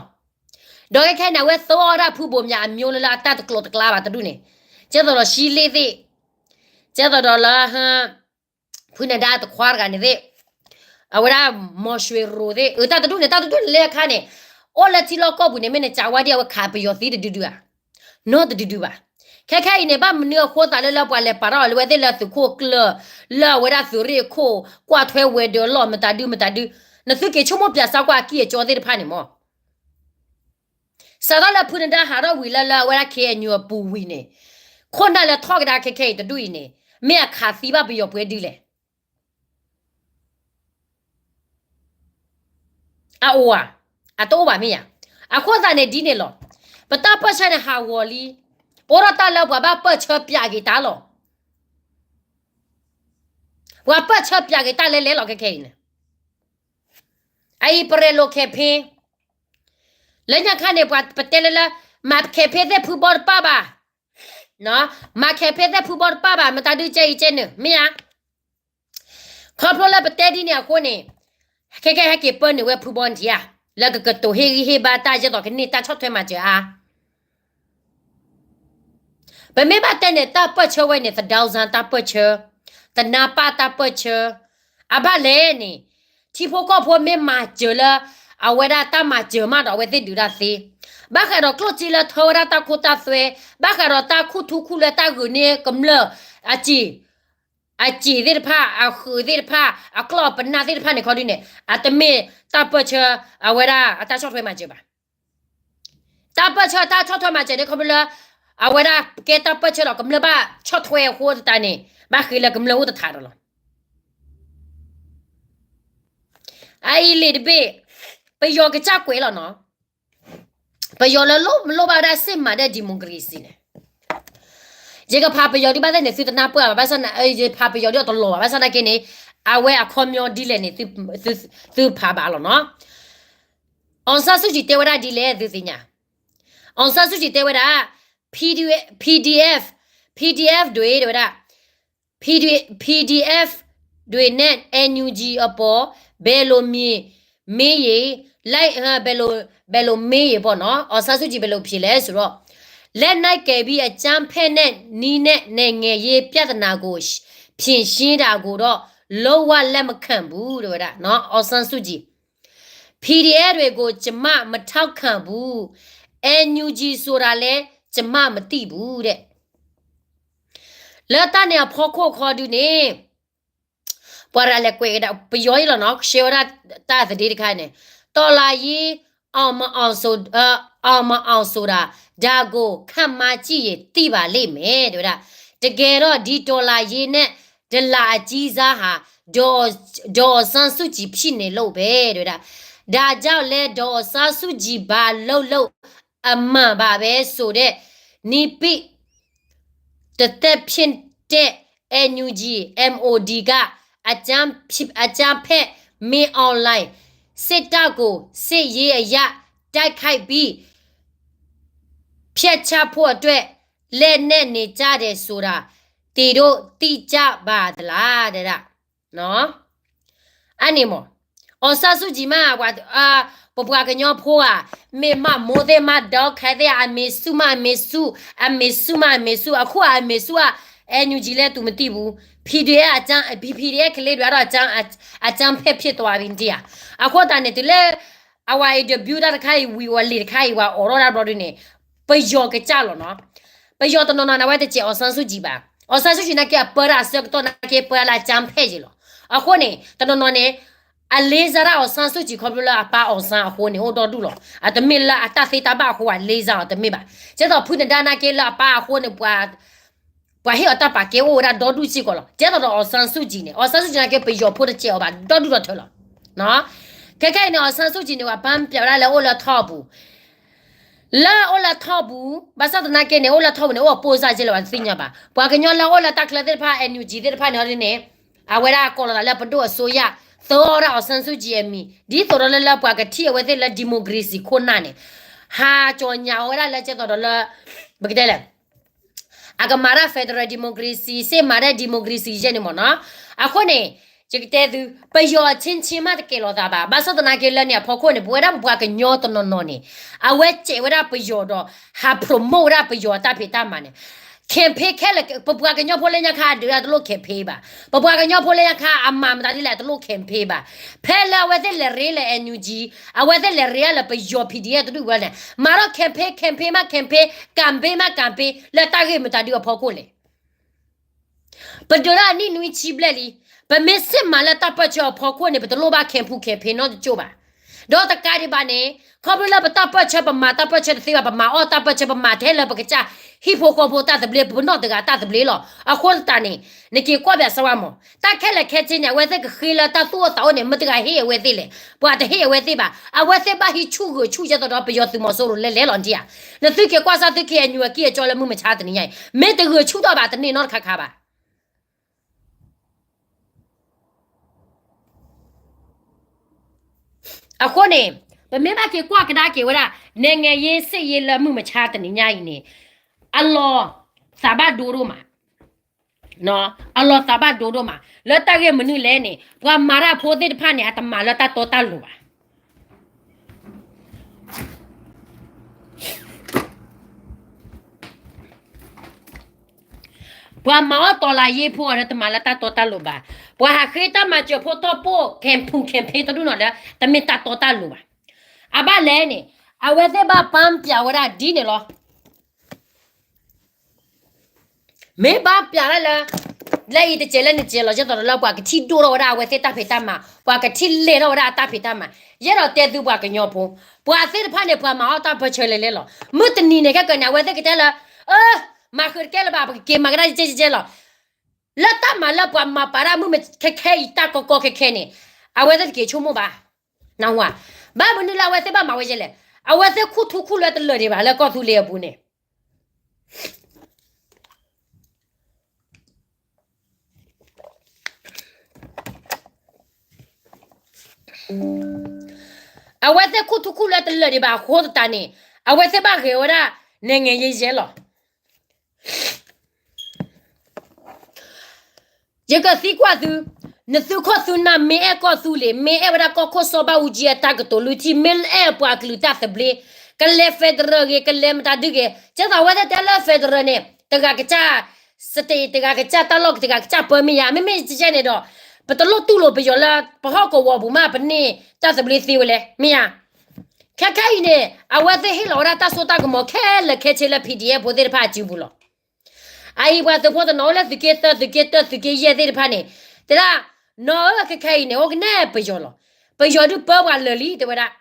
ဒီးခဲခဲန့ၣ် အဝဲသိအီၣ်ဒၣ်ဖုဘိးမၠးအမျိုးလၢလၢအတၢ်တကျိၤတကျါဘၣ်တဒူၣ်န့ၣ်, ကဲသိးဒီးရှံလ့ၣ်သ့ၣ်, ကဲသိးဒီးလၢ ဖုနဒါတခွါတဂၤန့ၣ်သ့ၣ်, အဝဲဒၣ် မော်ရွှေရိသ့ၣ်, အတၢ်တဒူၣ်န့ၣ် တၢ်တဒူၣ်န့ၣ်လၢအခါန့ၣ်, အိၣ်လၢထံလီၢ်ကီၢ်ပူၤန့ၣ် မ့ၢ်နစံးဝဲဒၣ် အဝဲခးပယီၤသံတဒုဒုဧါ, နီတဒုဒုဘၣ်. ခဲခဲအံၤန့ၣ် ဘၣ်မနုၤအဃိသးလၢလၢပှၤလဲၤပာ်ထီၣ်အီၤလၢဝဲသ့ၣ်လၢသုးခိၣ်ကျၢၢ်, လၢအဝဲဒၣ်သုးရ့ၣ်ခိၣ် ကွၢ်ထွဲဝဲၤဒၢးလီၢ်မတၤဒုမတၤဒု, နသုက့ၤဆိကမိၣ်ပၠးစၢ်ကွၢ်အကံၢ်အကီသ့ၣ်တဖၣ်န့ၣ်မး စးထီၣ်လၢဖုနဒါဟးထီၣ်ဝံၤလၢလၢအဝဲဒၣ် KNU အပူၤဝံၤန့ၣ်, ခိၣ်နၢ်လၢထီၣ်ကဒါခဲခဲအံၤတဒူၣ်အံၤန့ၣ် မ့ၢ်အခးသံဘၣ်ပယီၤပှဲၤဒ်လဲၣ်. အအိၣ်ဧါ, အတအိၣ်ဘၣ်မ့ၢ်ဧါ. အဃိသတးန့ၣ်ဒ်န့ၣ်လီၤ. ပတၢ်ပၢၢ်ဆၢန့ၣ်ဟးဂီၤလံ, အိၣ်ထီၣ်တၢ်လၢပှၤဘၣ်ပၢၢ်ဆၢပၠးက့ၤတၢ်လီၤ. ပှၤပၢၢ်ဆၢပၠးက့ၤတၢ်လဲလဲလီၤခဲခဲအံၤန့ၣ်. အအံၤပရဲလိာ် campaign လၢညါခါန့ၣ် ပှၤပတဲလၢလၢ မၤ campaign သ့ၣ်ဖုဘီတပၢ်ဘၣ်, မၤ campaign သ့ၣ်ဖုဘီတပၢ်ဘၣ် မတၤဒုးကဲအံၤကဲနုာ် မ့ၢ်ဧါ. ခီဖျိလၢပတဲဒ်န့ၣ်အဃိန့ၣ် ခဲကဲဟဲက့ၤပၢနုာ်ဝဲဖုဘီနထံဧါ, လၢကကတိၤဟ့ၣ်ဂံၢ်ဟ့ၣ်ဘါတၢ် ယဲသိးကန့ၢ်တၢ်ဆီၣ်ထွဲမၤစၢၤအါ. ပမ့ၢ်ဘၣ်တဲန့ၣ် တၢ်ပၢၢ်ဆၢဝဲန့ၣ် သဒၢစၢ်တၢ်ပၢၢ်ဆၢ, သနါပၢ်တၢ်ပၢၢ်ဆၢ, အဘၣ်လဲၣ်န့ၣ် ထံဖိကီၢ်ဖိမ့ၢ်မၤစၢၤလၢ အဝဲဒၣ်တၢ်မၤစၢၤမးဒီး အဝဲသ့ၣ်ဒုးတၢ်သ့, ဘၣ်ဃးဒီးကျိၣ်စ့လၢထၢဝဲဒၣ်တၢ်ခိတၢ်သွဲ, ဘၣ်ဃးဒီးတၢ်ခူၣ်ထူခူၣ်လၢတၢ်ဂုာ်န့ၢ်ကမျၢၢ် အစ့ၣ် အစ့ၣ်သ့ၣ်တဖၣ် အဃုာ်သ့ၣ်တဖၣ် အကျီၢ်ပနၢ်သ့ၣ်တဖၣ်န့ၣ်ခီဒုန့ၣ် အတမ့ၢ်တၢ်ပၢၢ်ဆၢ အဝဲဒၣ်အတၢ်ဆီၣ်ထွဲမၤစၢၤဘၣ်. တၢ်ပၢၢ်ဆၢတၢ်ဆီၣ်ထွဲမၤစၢၤန့ၣ် ခီဖျိလၢ အဝဲဒၣ်ကဲတၢ်ပၢၢ်ဆၢဒီးကမျၢၢ်ဘၣ်ဆီၣ်ထွဲအဃိသတးန့ၣ် ဘၣ်ဃ့လၢကမျၢၢ်အိၣ်တထးဒီးလီၤ. အအံၤလံာ်တဘ့ၣ် ပယီၤကစၢ်ကွဲးလီၤနီၤ. ပယီၤလၢလိၣ်မလိၣ်ဘၣ်ဝဲဒၣ်စ့ၢ်မၤဒဲး democracy န့ၣ် ယကဖးပယီၤဒ်ဘၣ်သ့ၣ်န့ၣ် သုတနၢ်ပၢၢ်ဘၣ်, ဘၣ်ဆၣ် ယဖးပယီၤဒ်အတလီၤဘၣ်, ဘၣ်ဆၣ်သနာ်က့န့ၣ် အဝဲအခီပညီဒ်လဲၣ်န့ၣ် သုဖးဘၣ်လီၤနီၤ. အောင်ဆန်းစုကြည်တဲဝဲဒၣ်ဒ်လဲၣ် သုသ့ၣ်ညါ. အောင်ဆန်းစုကြည်တဲဝဲဒၣ် PDF, PDF ဒွဲၣ် တဲဝဲဒၣ် PDF ဒွဲၣ်န့ၣ် NUG အပီၤ ဘယ်လိုမြင် မေးရင် လိုက် ဘယ်လို ဘယ်လိုမေးရင်ပေါ့နော် အောင်ဆန်းစုကြည် ဘယ်လိုဖြေလဲဆိုတော့ လက်နက်ကိုင်ပြီးအကြမ်းဖက်တဲ့နည်းနဲ့ နိုင်ငံရေးပြဿနာကို ဖြေရှင်းတာကိုတော့ လုံးဝလက်မခံဘူး တဲဝဲဒၣ် အောင်ဆန်းစုကြည် PDF တွေကိုကျွန်မမထောက်ခံဘူး NUG ဆိုတာလည်းကျွန်မမသိဘူးတဲ့ လၢတၢ်န့ၣ်အဖီခိၣ်ခီဒုန့ၣ် ပှၤတဂၤလဲၤကွဲးကဒါ ပယီၤအံၤလီၤနီၤ ရှဲဝဲဒၣ်တၢ်သဒ့တခါန့ၣ် တော်လှန်ရေး အောင်မအောင်ဆိုတာ ဒါကိုခန့်မှန်းကြည့်ရင်သိပါလိမ့်မယ် တဲဝဲဒၣ် တကယ်တော့ဒီတော်လှန်ရေးနဲ့ဒလန်အကြီးစားဟာ ဒေါ် ဒေါ်အောင်ဆန်းစုကြည်ဖြစ်နေလို့ပဲ တဲဝဲဒၣ် ဒါကြောင့်လဲဒေါ်အောင်ဆန်းစုကြည်ဘာလုပ်လုပ်အမှန်ပါပဲဆိုတာ နည်းပိတ် တစ်သက်ဖြစ်တဲ့ NUG MOD က အကြမ်းဖက် မင်းအောင်လှိုင် စစ်တပ်ကို စစ်ရေးအရ တိုက်ခိုက်ပြီး ဖျက်ချဖို့အတွက် လက်နက်နေကြတယ်ဆိုတာ သင်တို့သိကြပါသလား တဲဒၣ် အန့ၣ်မ့ၢ် အောင်ဆန်းစုကြည်မး ပပှၤကညီဖိဧါ မ့ၢ်မးမိၢ်သ့ၣ်မးဒီးခဲသ့ၣ် အမေစုမးအမေစု အမေစုမးအမေစု အခုအမေစုဧါ NUG လည်းသူမသိဘူး PDF အကြမ်း PDF ကလေးတွေကတော့ အကြမ်းဖက်ဖြစ်သွားပြီ မသိရ အဃိသတးန့ၣ် တုၤလၢ အဝဲ interview တၢ်တခါအံၤ ဝံၤဝဲလံာ်တခါအံၤ ဝဲအိးထီၣ်တၢ်ဘျီဒုန့ၣ် ပယီၤကစၢ်လီၤနီၤ ပယီၤတနီၤနီၤန့ၣ် အဝဲတစဲး အောင်ဆန်းစုကြည် ဘၣ် အောင်ဆန်းစုကြည် နာ်က့အပၢတၢ်အဆၢကတီၢ်နာ်က့ပၢလၢအကြမ်းဖက် ယ့ၤလီၤ အဃိန့ၣ် တနီၤနီၤန့ၣ် အလေးစားတၢ် အောင်ဆန်းစုကြည် ခီဖျိလၢအပၢ် အောင်ဆန်း အဃိန့ၣ် အိၣ်ဒီဒူၣ်လီၤ အတမ့ၢ်လၢအတၢ်သ့တၢ်ဘၣ်အဃိ အလေးစားအီၤ တမ့ၢ်ဘၣ် ကဲသိးဖုနဒါနာ်က့လၢအပၢ်အဃိန့ၣ် ပှၤဟ့ၣ်အီၤတၢ်ပာ်ကဲအိၣ်ဝဲဒၣ်ဒီဒူၣ်စ့ၢ်ကီးလီၤ ကဲသိးဒီး အောင်ဆန်းစုကြည် န့ၣ် အောင်ဆန်းစုကြည် နာ်က့ ပယီၤဖိတစဲးအီၤဘၣ် ဒီဒူၣ်ဒီထၢလီၤ ခဲခဲအံၤန့ၣ် အောင်ဆန်းစုကြည် န့ၣ် ပှၤပျးဝဲဒၣ်လၢအိၣ်လၢထီၣ်ပူၤ လၢအိၣ်လၢထီၣ်ပူၤ ဘၣ်ဆၣ်သနာ်က့န့ၣ် အိၣ်လၢထီၣ်ပူၤန့ၣ် အိၣ်ပိၢ်စၢ်က့လီၤ ပှၤတသ့ၣ်ညါဘၣ် ပှၤကညီလၢအိၣ်လၢတၢ်ချၢသ့ၣ်တဖၣ် NUG သ့ၣ်တဖၣ်န့ၣ်န့ၣ် အဝဲဒၣ်ကိးလီၤသးလၢပဒိၣ်အစိုးရ သၢအီၤဒၣ် အောင်ဆန်းစုကြည် အမံၤ ဒ်သိးဒီးလၢလၢပှၤကထံၣ်အဝဲသ့ၣ်လၢ democracy ခိၣ်နၢ်န့ၣ် ဟးကၠီညၣ်အီၤဝဲဒၣ်လၢကဲသိးဒီးလၢ ပကတဲလဲၣ် အကမၤတၢ် federal democracy စ့ၢ်မၤတၢ် democracy ယဲန့ၣ်မ့ၢ်နီၤ အဃိန့ၣ် ယကတဲသု ပယီၤအချင်းချင်းမးတကဲလီၤသးဘၣ် ဘၣ်ဆၣ်သနာ်က့လၢန့ၣ်အဖီခိၣ်န့ၣ် ပဝဲဒၣ်ပပှၤကညီတနီၤနီၤန့ၣ် အဝဲစဲးဝဲဒၣ်ပယီၤဒီး ဟး promote ဝဲဒၣ်ပယီၤအတၢ်ဖံးတၢ်မၤန့ၣ် campaign ခဲလၢာ် ပပှၤကညီဖိလၢညါခါအဒုးအတလိၣ် campaign ဘၣ် ပပှၤကညီဖိလၢညါခါအမၤမတၤဒ်လဲၣ်အတလိၣ် campaign ဘၣ် ဖဲလၢအဝဲသ့ၣ်လဲၤရ့လၢ NUG အဝဲသ့ၣ်လဲၤရ့လၢပယီၤ PDF တဒူၣ်ဝဲန့ၣ် မၤထီၣ် campaign campaign မး campaign campaign မး campaign လၢတၢ်ဂ့ၢ်မတၤဒုးအဖီခိၣ်လဲၣ် ပဒုးဒၣ်အနံၣ်နွံဆံဘျဲၣ်လံ ပမ့ၢ်စ့ၢ်မၤလၢတၢ်ပၢၢ်ဆၢအဖီခိၣ်န့ၣ် ပတလိၣ်ဘၣ် campaign campaign နီတကၠိၢ်ဘၣ် ဒီးတကးဒံးဘၣ်န့ၣ် ခီဖျိလၢပတၢ်ပၢၢ်ဆၢ ပမၤတၢ်ပၢၢ်ဆၢတသ့ဘၣ်, ပမၤအီၣ်တၢ်ပၢၢ်ဆၢ ပမၤထဲလၢပကစၢ်ဟံၣ်ဖိဃီဖိတၢ်သဘျ့, ပနီၢ်တဂၤတၢ်သဘျ့လီၤ. အဃိသတးန့ၣ် နက့ၤကွၢ်ဘၣ်စၢဝါမး, တၢ်ခဲလၢာ်ခဲဆ့န့ၣ် အဝဲသ့ၣ်ကဃ့လၢတၢ်သူၣ်အိၣ်သးအိၣ်န့ၣ် မ့ၢ်တဂၤဟ့ၣ်အဝဲသ့ၣ်လဲၣ်, ပှၤတဟ့ၣ်အဝဲသ့ၣ်ဘၣ်. အဝဲသ့ၣ်ဘၣ်ဟံးဆူၣ်ဂဲၤဆူၣ် ယဲသိးဒီးပယီၤသုးမီၤစိရိၤလဲၤလဲၤလီၤ နထံၣ်ဧါ. နသုက့ၤကွၢ်စၢ် သုက့ၤအညူၤအကံၢ်အကၠီလၢမုၢ်မဆါတနံၤညါအံၤ မ့ၢ်တဂဲၤဆူၣ်ထီၣ်ဘၣ် တန့ၢ်နီတခါခါဘၣ်. အဃိန့ၣ် ပမ့ၢ်ဘၣ်က့ၤကွၢ်ကဒါက့ၤဝဲဒၣ် နဲၣ်ငဲၤယ့ စ့ၣ်ယ့ လၢမုၢ်မဆါတနံၤညါအံၤန့ၣ် အလီၤသးဘၣ်ဒိဒိၣ်မး, အလီၤသးဘၣ်ဒိဒိၣ်မး လၢတၢ်ဂ့ၢ်မနုၤလဲၣ်န့ၣ် ပှၤမၤတၢ်ဖိသ့ၣ်တဖၣ်န့ၣ် အတမၤလၢတၢ်တီတၢ်လိၤဘၣ်. ပှၤမၤအီၣ်တီၤလၤယ့ဖိအီၤဒီး တမၤလၢတၢ်တီတၢ်လိၤဘၣ်. ပှၤဟးဃ့တၢ်မၤစၢၤဖိထီၣ်ပိၢ် campaign campaign တဒူၣ်နီၢ်ဒီး တမ့ၢ်တၢ်တီတၢ်လိၤဘၣ်. အဘၣ်လဲၣ်န့ၣ် အဝဲသ့ၣ်ဘၣ်ပာ်ပျးဝဲဒၣ်ဒ်န့ၣ်လီၤ. မ့ၢ်ဘၣ်ပျးဒၣ်လၢ လၢအံၤတစဲးလၢနစဲးလီၤ ယဲသိးဒီးလၢပှၤကထံၣ်ဒိၣ်ထီၣ်ဝဲဒၣ်အဝဲသ့ၣ်တၢ်ဖံးတၢ်မၤ, ပှၤကထံၣ်လဲၤထီၣ်ဝဲဒၣ်အတၢ်ဖံးတၢ်မၤ, ယဲဒီးတဲသုပှၤကညီဖိ, ပှၤသ့ၣ်တဖၣ်န့ၣ် ပှၤမၤအီၣ်တၢ်ပၢၢ်ဆၢလဲၤလဲၤလီၤ. မုၢ်တနံၤန့ၣ် ခဲကနံၣ် အဝဲသ့ၣ်ကတဲလၢ အၢ မၤဃုာ်တကဲလၢၤဘၣ် ပကက့ၤမၤကဒါကဲကဲလီၤ. လၢတၢ်မၤလၢပှၤမၤပာ်တၢ်မုၢ်မဆါခဲအံၤတၢ်ကီကီခဲခဲန့ၣ် အဝဲသ့ၣ်တက့ၤဆိကမိၣ်ဘၣ်. နၢ်ဟူဧါ, ဘၣ်မနုၤလၢအဝဲသ့ၣ်ဘၣ်မၤဝဲယဲလဲၣ်. အဝဲသ့ၣ်ခူၣ်ထူခူၣ်လွဲတလၢာ်ဒံးဘၣ်လၢကီၢ်သူလ့ၤအပူၤန့ၣ် အဝဲသ့ၣ်ခူၣ်ထူခူၣ်လွဲတလၢာ်ဒံးဘၣ်အဃိသတးန့ၣ် အဝဲသ့ၣ်ဘၣ်ဂဲၤဝဲဒၣ် နဲၣ်ငဲၤယ့ယဲလီၤ. ယကသံကွၢ်သု, နသုးခိၣ်သုးနၢ်မ့ၢ်အဲၣ်ကီၢ်သူလ့ၤ, မ့ၢ်အဲၣ်ဝဲဒၣ်ကီၢ်ခိၣ်စီၤဘၣ်အူကၠံအတၢ်ကတိၤလွံၢ်ထံၣ်, မ့ၢ်အဲၣ်ပှၤကလုာ်တၢ်သဘျ့, ကလဲၤ federal ဂ့ၤ, ကလဲၤမတၤဒုဂ့ၤ, ကဲသိးအဝဲသ့ၣ်တဲလၢ federal န့ၣ် တဂၤကစၢ် state တဂၤကစၢ်တၢ်လီၢ် တဂၤကစၢ်ပၢမ့ၢ်ယါ, မ့မ့ၢ်ကဲန့ၣ်ဒီး ပတလိၣ်တူၢ်လိာ်ပယီၤလၢပဟီၣ်ကဝီၤပူၤမး ပန့ၢ်တၢ်သဘျ့သ့ဝဲလဲၣ် မ့ၢ်ယါ. ခဲခဲအံၤန့ၣ် အဝဲသ့ၣ်ဟ့ၣ်လီၤဝဲဒၣ်တၢ်စိတၢ်ကမီၤခဲလၢာ်ခဲဆ့လၢ PDF ဖိသ့ၣ်တဖၣ်အစုပူၤလီၤ. အအံၤပှၤသုးဖိတနီၤအိၣ်လၢသုးက့သၢ သုးက့တၢ သုးက့ယဲၢ်သ့ၣ်တဖၣ်န့ၣ် တဲဒၣ် နီၢ်ဧၢ ခဲခဲအံၤန့ၣ် အိၣ်ကနဲၣ်ပယီၤလီၤ. ပယီၤဒုးပၢပှၤလၢာ်လံ တဲဝဲဒၣ်.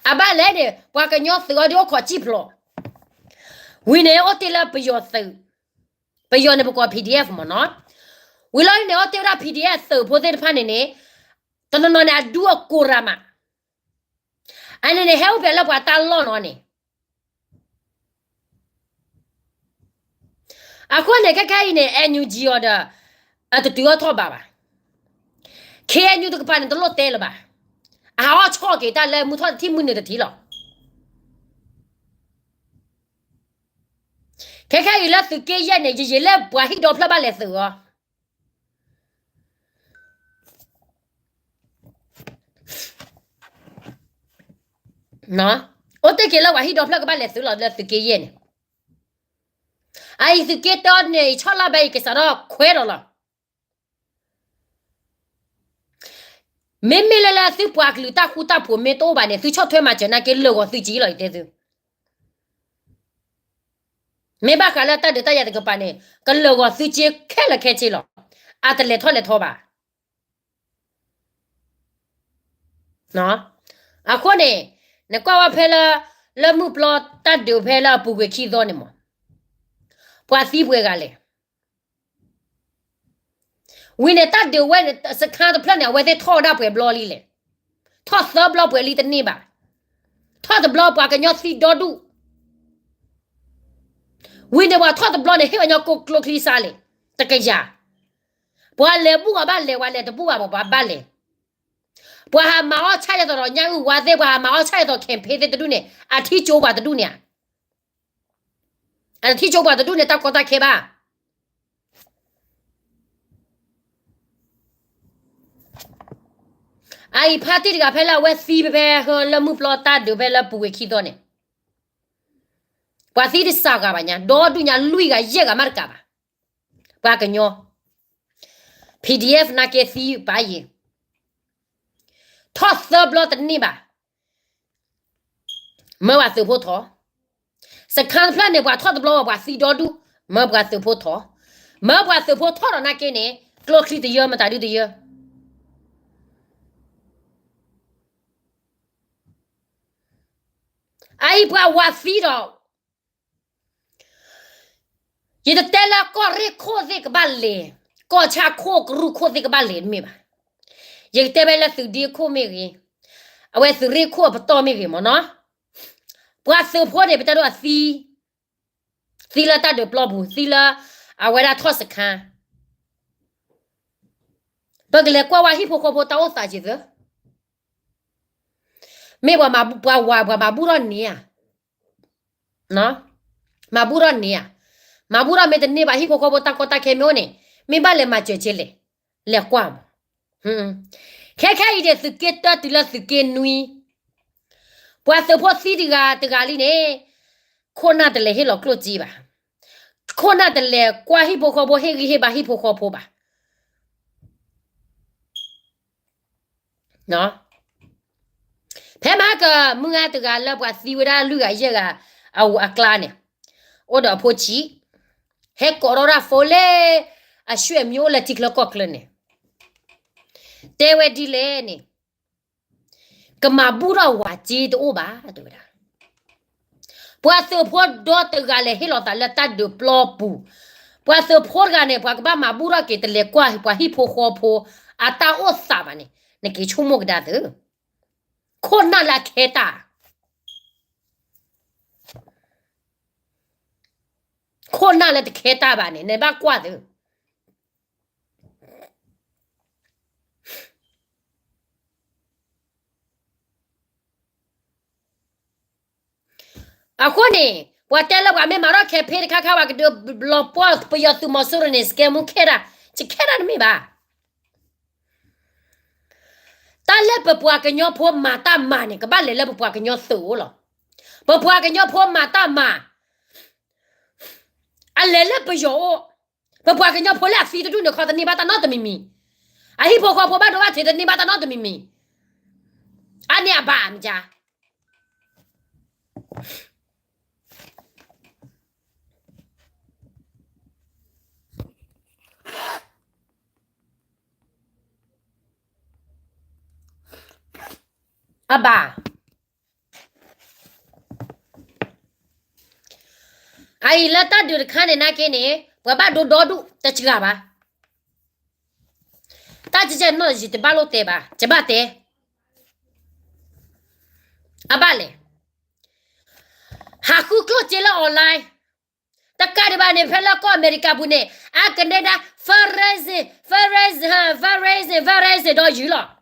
အဘၣ်လဲၣ်န့ၣ် ပှၤကညီသုးအီၤဒုးအိၣ်ခိးစံၣ်ဖျိး, ဝံၤန့ၣ်အိၣ်တ့ၢ်လၢပယီၤသုး, ပယီၤန့ၣ်ပကိး PDF မ့ၢ်နီၤ, ဝံၤလီၤန့ၣ် အိၣ်တ့ၢ်ဝဲဒၣ် PDF သုးဖိသ့ၣ်တဖၣ်န့ၣ်န့ၣ် တနီၤနီၤန့ၣ် အဒူအကိးရၤမး, အန့ၣ်န့ၣ် ဟဲအိၣ်ဖျဲၣ်လၢပှၤတၢ်လီၢ်နီၤန့ၣ် အဃိန့ၣ် ခဲခဲအံၤန့ၣ် NUG အီၤဒီး အတတုၤအီၣ်ထီၣ်ဘၣ်ဘၣ်. KNU တကပၤန့ၣ် တလိၣ်တဲလၢၤဘၣ်. အဟးအီၣ်ဆီၣ်က့ၤတၢ်လၢမုၢ်ထီၣ်တထံၣ်မုၢ်နုာ်တထံၣ်လီၤ. ခဲခဲအံၤလၢသုးက့ယဲၢ်န့ၣ် ယယံာ်လၢပှၤဟံၣ်ဒီဖျၢၣ်ဘၣ်လဲၤသုးအီၤ အိၣ်တ့ၢ်က့ၤလၢပှၤဟံၣ်ဒီဖျၢၣ်ကဘၣ်လဲၤသုးလီၤလၢသုးက့ယဲၢ်န့ၣ်, အအံၤသုးက့တၢန့ၣ် အံၤဆီၣ်လၢဘဲအံၤကစးထီၣ်ခွဲးဒီးလီၤ. မ့မ့ၢ်လၢလၢသုပှၤကလုာ်တၢ်ဃူတၢ်ဖိးမ့ၢ်တအိၣ်ဘၣ်န့ၣ် သုဆီၣ်ထွဲမၤစၢၤနာ်က့လၢာ်ဂီၤသုက့လီၤ ယတဲသု မ့ၢ်ဘၣ်ဃးလၢတၢ်ဒုးတၢ်ယၤတကပၤန့ၣ် ကလၢာ်ဂီၤသုက့ခဲလၢာ်ခဲဆ့လီၤ. အတလဲၤထီၣ်လဲၤထီဘၣ်. အဃိန့ၣ် နကွၢ်ဝဲဖဲလၢ လၢမုၢ်ပျီတၢ်ဒုးဖဲလၢအပူၤကွံာ်ခံသီန့ၣ်မး ပှၤသံပှဲၤဂၤလဲၣ်. ဝံၤန့ၣ်တၢ်ဒုးဝဲန့ၣ် စခါတဖျၢၣ်န့ၣ် အဝဲသ့ၣ်ထီၣ်ဝဲဒၣ်ပှဲၤဘျီလံလဲၣ်. ထီၣ်သၢဘျီပှဲၤလံတန့ၢ်ဘၣ်. ထီၣ်တဘျီပှၤကညီသံဒီဒူၣ် ဝံၤန့ၣ်ပှၤထီၣ်တဘျီန့ၣ် ဟ့ၣ်ပှၤကညီကျိချံစးလဲၣ် တကယၤ. ပှၤလဲၤဘူၣ်ဂၤဘၣ်လဲၤ ပှၤလဲၤတဘူၣ်ဂၤပှၤဘၣ်လဲၤ. ပှၤဟးမၤအီၣ်ဆၣ်ယဲသိးဒီးညၣ်အုၣ်ဝါသ့ၣ် ပှၤဟးမၤအီၣ်ဆၣ်ယဲသိး campaign သ့ၣ်တဒူၣ်န့ၣ် အထံကၠိပှၤတဒူၣ်န့ၣ်ဧါ. အတထံကၠိပှၤတဒူၣ်န့ၣ် တၢ်ကီတၢ်ခဲဘၣ်. အအံၤဖါတံၢ်တဂၤဖဲလၢအဝဲသံဖဲဖဲဟၢလၢမုၢ်ပျီတၢ်ဒုးဖဲလၢပူၤကွံာ်ခံသီန့ၣ် ပှၤသံတစှၤဂၤဘၣ်ညါ ဒီဒူၣ်ညါလွံၢ်ဂၤယဲၢ်ဂၤမးတကးဘၣ်. ပှၤကညီ PDF နာ်က့သံပာ်ယံၤ ထီၣ်သၢဘျီတန့ၢ်ဘၣ်. မၢပှၤသုးဖိထီၣ်. စခါတဖျၢၣ်န့ၣ် ပှၤထီၣ်တဘျီဝဲပှၤသံဒီဒူၣ် မၢပှၤသုးဖိထီၣ်. မၢပှၤသုးဖိထီၣ်ဒီးနာ်က့န့ၣ် ကျိချံတယၢ မတၤဒုတယၢ အအံၤပှၤဝၤသံဒီး ယတတဲလၢကီၢ်ရ့ၣ်ခိၣ်သ့ၣ်ကဘၣ်လဲၤ, ကီၢ်ဆၣ်ခိၣ်ကရူၢ်ခိၣ်သ့ၣ်ကဘၣ်လဲၤတမ့ၢ်ဘၣ်. ယကတဲဖဲလၢသုးဒ့ခိၣ်မ့ၢ်ဂ့ၤ, အဝဲသုးရ့ၣ်ခိၣ်အပတီၢ်မ့ၢ်ဂ့ၤမ့ၢ်နီၤ, ပှၤသုးဖိန့ၣ် ပတဲဒိးအသံ, သံလၢတၢ်ဒုးပျီပူၤ, သံလၢ အဝဲဒၣ်ထီၣ်စခါ, ပကလဲၤကွၢ်ဝဲဟံၣ်ဖိဃီဖိတၢ်အိၣ်သးက့ၤသၢ မ့ၢ်ပှၤမၤ, ပှၤဝၤ ပှၤမၤဘူၣ်ထီၣ်န့ၢ်ဧါ, မၤဘူၣ်ထီၣ်န့ၢ်ဧါ, မၤဘူၣ်ထီၣ်မ့ၢ်တန့ၢ်ဘၣ် ဟံၣ်ဖိဃီဖိတၢ်ကီတၢ်ခဲမ့ၢ်အိၣ်န့ၣ် မ့ၢ်ဘၣ်လဲၤမၤစၢၤက့ၤလဲၣ်, လဲၤကွၢ်မး. ခဲခဲအံၤန့ၣ် သုးက့တၢတုၤလၢသုးက့နွံ, ပှၤသုးဖိသံတဂၤတဂၤလံန့ၣ်, ခိၣ်နၢ်တလဲၤဟ့ၣ်လီၤကျိၣ်စ့ဘၣ်, ခိၣ်နၢ်တလဲၤကွၢ်ဟံၣ်ဖိဃီဖိ ဟ့ၣ်ဂံၢ်ဟ့ၣ်ဘါဟံၣ်ဖိဃီဖိဘၣ်. ဖဲမဟါကမုၢ်ဂၤတဂၤလၢပှၤသံဝဲဒၣ်လွံၢ်ဂၤယဲၢ်ဂၤအကျါန့ၣ်, အိၣ်ဒီးအဖိဆံး, ဟဲကိးထီၣ်တၢ်ဖိလၢ အဆွေမျိုးအိၣ်လၢထံချၢကီၢ်ချၢန့ၣ်, တဲဝဲဒ်လဲၣ်န့ၣ်, ကမၤဘူၣ်ထီၣ်ဝၤစ့တအိၣ်ဘၣ် တဲဝဲဒၣ်. ပှၤသုးဖိဒီတဂၤလဲၤဟ့ၣ်လီၤသးလၢတၢ်ဒုးပျီပူၤ, ပှၤသုးဖိတဂၤန့ၣ် ပှၤကဘၣ်မၤဘူၣ်ထီၣ်က့ၤ တလဲၤကွၢ်ပှၤဟံၣ်ဖိဃီဖိအတၢ်အိၣ်သးဘၣ်န့ၣ် နက့ၤဆိကမိၣ်ကဒါသု, ခိၣ်နၢ်လၢအခဲတၢ် ခိၣ်နၢ်လၢတခဲတၢ်ဘၣ်န့ၣ် နဘၣ်ကွၢ်သု. အဃိန့ၣ် ပှၤတဲလၢပှၤမ့ၢ်မၤထီၣ် campaign တခါခါ ပှၤကဒုးလီၤပှီၢ်ပယီၤသုးမီၤစိရိၤန့ၣ် scam ခဲတၢ်, တခဲတၢ်တမ့ၢ်ဘၣ်. တၢ်လၢပပှၤကညီဖိမၤတၢ်မၤန့ၣ် ကဘၣ်လဲၤလၢပပှၤကညီသုးအိၣ်လီၤ. ပပှၤကညီဖိမၤတၢ်မၤ အလဲၤလၢပယီၤအိၣ်, ပပှၤကညီဖိလၢအသံတဒူၣ်န့ၣ်ခီ တန့ၢ်ဘၣ်တၢ်နီတမံၤမံၤ, အဟံၣ်ဖိဃီဖိဘၣ်ဒိဘၣ်ထံးတန့ၢ်ဘၣ်တၢ်နီတမံၤမံၤ, အန့ၣ်အဘၣ်မ့ၢ်ဧါ. အဘၣ် အအံၤလၢတၢ်ဒုးတခါန့ၣ်နာ်က့န့ၣ် ပှၤဘၣ်ဒိဒီဒူၣ်တစှၤဘၣ်. တၢ်ကဲကဲနီၣ် ယတဘၣ်လိၣ်တဲဘၣ်, ယဘၣ်တဲ, အဘၣ်လဲၣ်, ဟးဃုကျိၣ်စ့လၢ online, တကးဒံးဘၣ်န့ၣ် ဖဲလၢကီၢ်အမဲရကၤပူၤန့ၣ် အကနဲဒၣ် Verizon, Verizon, Verizon, Verizon ဒီးယုၤလီၤ.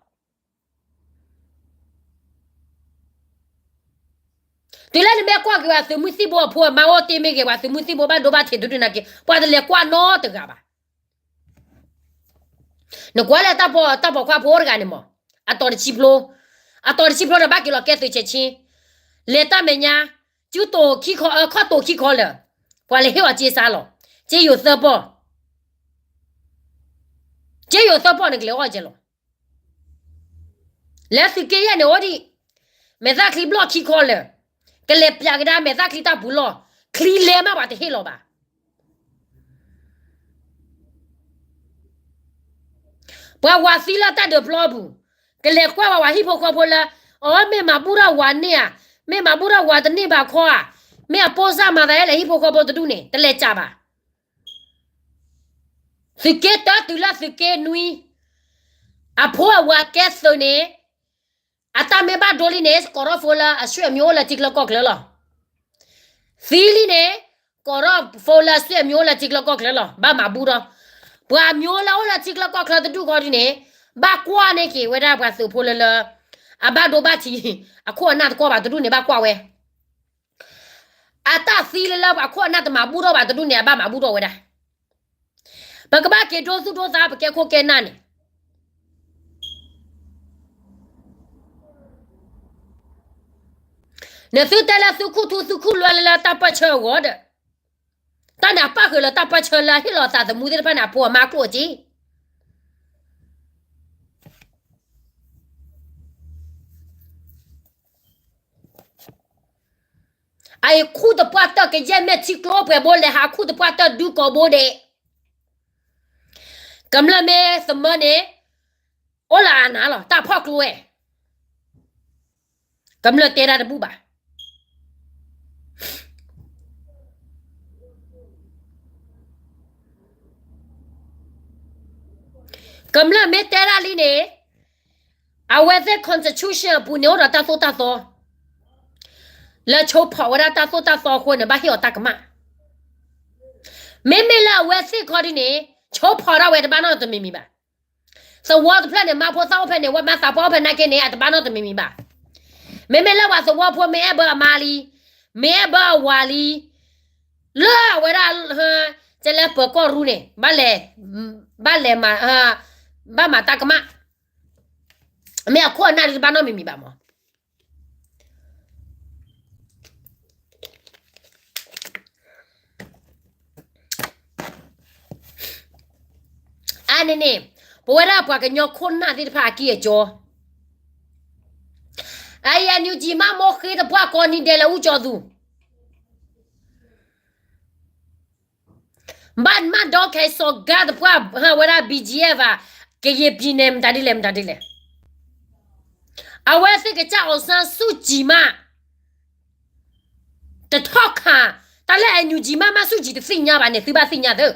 တုၤလၢနမ့ၢ်ကွၢ်က့ၤပှၤသုးမုၢ်သံၣ်ဘိအဖိအမါအိၣ်တ့ၢ်မ့ၢ်ဂ့ၤ ပှၤသုးမုၢ်သံၣ်ဘိဘၣ်ဒိဘၣ်ထံးတဒူၣ်နာ်က့ ပှၤတလဲၤကွၢ်နီတဂၤဘၣ်. နကွၢ်လၢတၢ်ပိာ်, တၢ်ပိာ်ခွါဖိအိၣ်တဂၤန့ၣ်မး, အတီၤတဆံဖျိ, အတီၤတဆံဖျိန့ၣ် ဘၣ်က့ၤလီၤကဲသုးဆဲးဆ့, လဲၤတၢ်မဲာ်ညါ, စုတိၤခံခီ, ခီၣ်တိၤခံခီလၢာ်, ပှၤလဲၤဟ့ၣ်အီၤစ့စါလီၤ, စ့ယိၤသၢပီၢ်, စ့ယိၤသၢပီၢ်န့ၣ် ကလဲၤအီၣ်ကဲလီၤ. လၢသုးက့ယဲၢ်န့ၣ်အိၣ်ဒံး, မဲာ်သၣ်ချံဘျီၣ်ခံခီလၢာ်, ကလဲၤပျးကဒါမဲာ်သၣ်ချံတၢ်ပူၤလီၢ်, ချံလဲၤမးပှၤတဟ့ၣ်လီၤဘၣ်. ပှၤဝၤသံလၢတၢ်ဒုးပျီပူၤ, ကလဲၤကွၢ်ဝဲပှၤဟံၣ်ဖိဃီဖိလၢ, အမ့ၢ်မၤဘူၣ်ထီၣ်ဝၤန့ၢ်ဧါ, မ့ၢ်မၤဘူၣ်ထီၣ်ဝၤတန့ၢ်ဘၣ်ခီဧါ, မ့ၢ်အပိၢ်စၢ်မၤသးဒ်လဲၣ် ဟံၣ်ဖိဃီဖိတဒူၣ်န့ၣ် တလဲၤစးဘၣ်. သုးက့တၢတုၤလၢသုးက့နွံ, အဖိအဝၤကဲသုးန့ၣ်, အတၢ်မ့ၢ်ဘၣ်ဒိလံန့ၣ် ကိးထီၣ်ဖိလၢအဆွေမျိုးအိၣ်လၢ ထံချၢကီၢ်ချၢလီၤ. သံလံန့ၣ်, ကိးထီၣ်ဖိလၢအဆွေမျိုးအိၣ်လၢ ထံချၢကီၢ်ချၢလီၤ. ဘၣ်မၤဘူၣ်ထီၣ်, ပှၤမျိုးလၢအိၣ်လၢထံချၢကီၢ်ချၢတဒူၣ်ဃီဒ်န့ၣ်, ဘၣ်ကွၢ်န့ၢ်က့ၤဝဲဒၣ်ပှၤသုးဖိလၢလၢ, အဘၣ်ဒိဘၣ်ထံး, အခိၣ်အနၢ်တကီၢ်ဘၣ်တဒူၣ်န့ၣ် ဘၣ်ကွၢ်ဝဲ အတၢ်သံလၢလၢပှၤခိၣ်အနၢ်တမၤဘူၣ်ထီၣ်ဘၣ်တဒူၣ်န့ၣ် အဘၣ်မၤဘူၣ်ထီၣ်ဝဲဒၣ်. ပကဘၣ်က့ၤဒိသူၣ်ဒိသး ပကဲခိၣ်ကဲနၢ်န့ၣ်, နသုတဲလၢသုခူၣ်ထူသုခူၣ်လွဲလၢလၢတၢ်ပၢၢ်ဆၢအဂီၢ်ဒီး, တၢ်န့ၣ်အပၣ်ဃုာ်လၢတၢ်ပၢၢ်ဆၢလၢဟ့ၣ်လီၤသးသမူသ့ၣ်တဖၣ်န့ၣ် အဖိအမါကျိၣ်စ့ အအံၤခူၣ်တပှၢ်တၢၢ် ကယဲၢ်မ့ၢ်ထံကျိပှဲၤဘိလဲၤဟးခူၣ်တပှၢ်တၢၢ် ဒုးကိးဘိဒဲး, ကမျၢၢ်မ့ၢ်သမၢန့ၣ် အိၣ်လၢအနၤလီၤ တၢ်ဖီၣ်ကျိဝဲ, ကမျၢၢ်တဲတၢ်တဘူၣ်ဘၣ်. ကမျၢၢ်မ့ၢ်တဲဒၣ်လံန့ၣ်, အဝဲသ့ၣ် constitution အပူၤန့ၣ်အိၣ်ဒီးတၢ်သိၣ်တၢ်သီ, လၢဆိဖီၣ်ဝဲဒၣ်တၢ်သိၣ်တၢ်သီအဃိန့ၣ် ဘၣ်ဟ့ၣ်အီၤတၢ်ကမၣ်. မ့မ့ၢ်လၢအဝဲသ့ၣ်ခီဒ်န့ၣ် ဆိဖီၣ်ဒၣ်ဝဲတဘၣ်နီတမံၤမံၤဘၣ်. သဝီတဖျၢၣ်န့ၣ် မါဖိသၣ်အိၣ်ဖဲန့ၣ် ဝဲမါသးပှၢ်အိၣ်ဖဲနာ်က့န့ၣ် အတဘၣ်နီတမံၤမံၤဘၣ်. မ့မ့ၢ်လၢပှၤသဝီဖိမ့ၢ်အဲၣ်ဘၢအမါလံ, မ့ၢ်အဲၣ်ဘၢအဝၤလံ, လၢအဝဲဒၣ် ကဲလၢပၢၤကီၢ်ရူန့ၣ် ဘၣ်လဲၤ, ဘၣ်လဲၤမၤ, ဘၣ်မၤတၢ်ကမၣ်, မ့ၢ်အခိၣ်အနၢ်ဒ်တဘၣ်နီတမံၤမံၤဘၣ်မး. အန့ၣ်န့ၣ် ပဝဲဒၣ်ပှၤကညီခိၣ်နၢ်သ့ၣ်တဖၣ်အကံၢ်အစီ, အအံၤ NUG မး မိၢ်ဃ့တပှၢ်ကိးနံၤဒဲးလၢအူကၠီသူ ဘၣ်မးဒီးခဲစီၤကါတပှၢ်ဝဲဒၣ် BGF ဧါ, ကယဲၢ်ပံၤန့ၣ် မတၤဒ်လဲၣ် မတၤဒ်လဲၣ်. အဝဲသ့ၣ်ကစၢ် အောင်ဆန်းစုကြည် မး တထီၣ်ခး, တၢ်လၢ NUG မး မး စုကြည် တသ့ၣ်ညါဘၣ်န့ၣ် သုဘၣ်သ့ၣ်ညါသ့.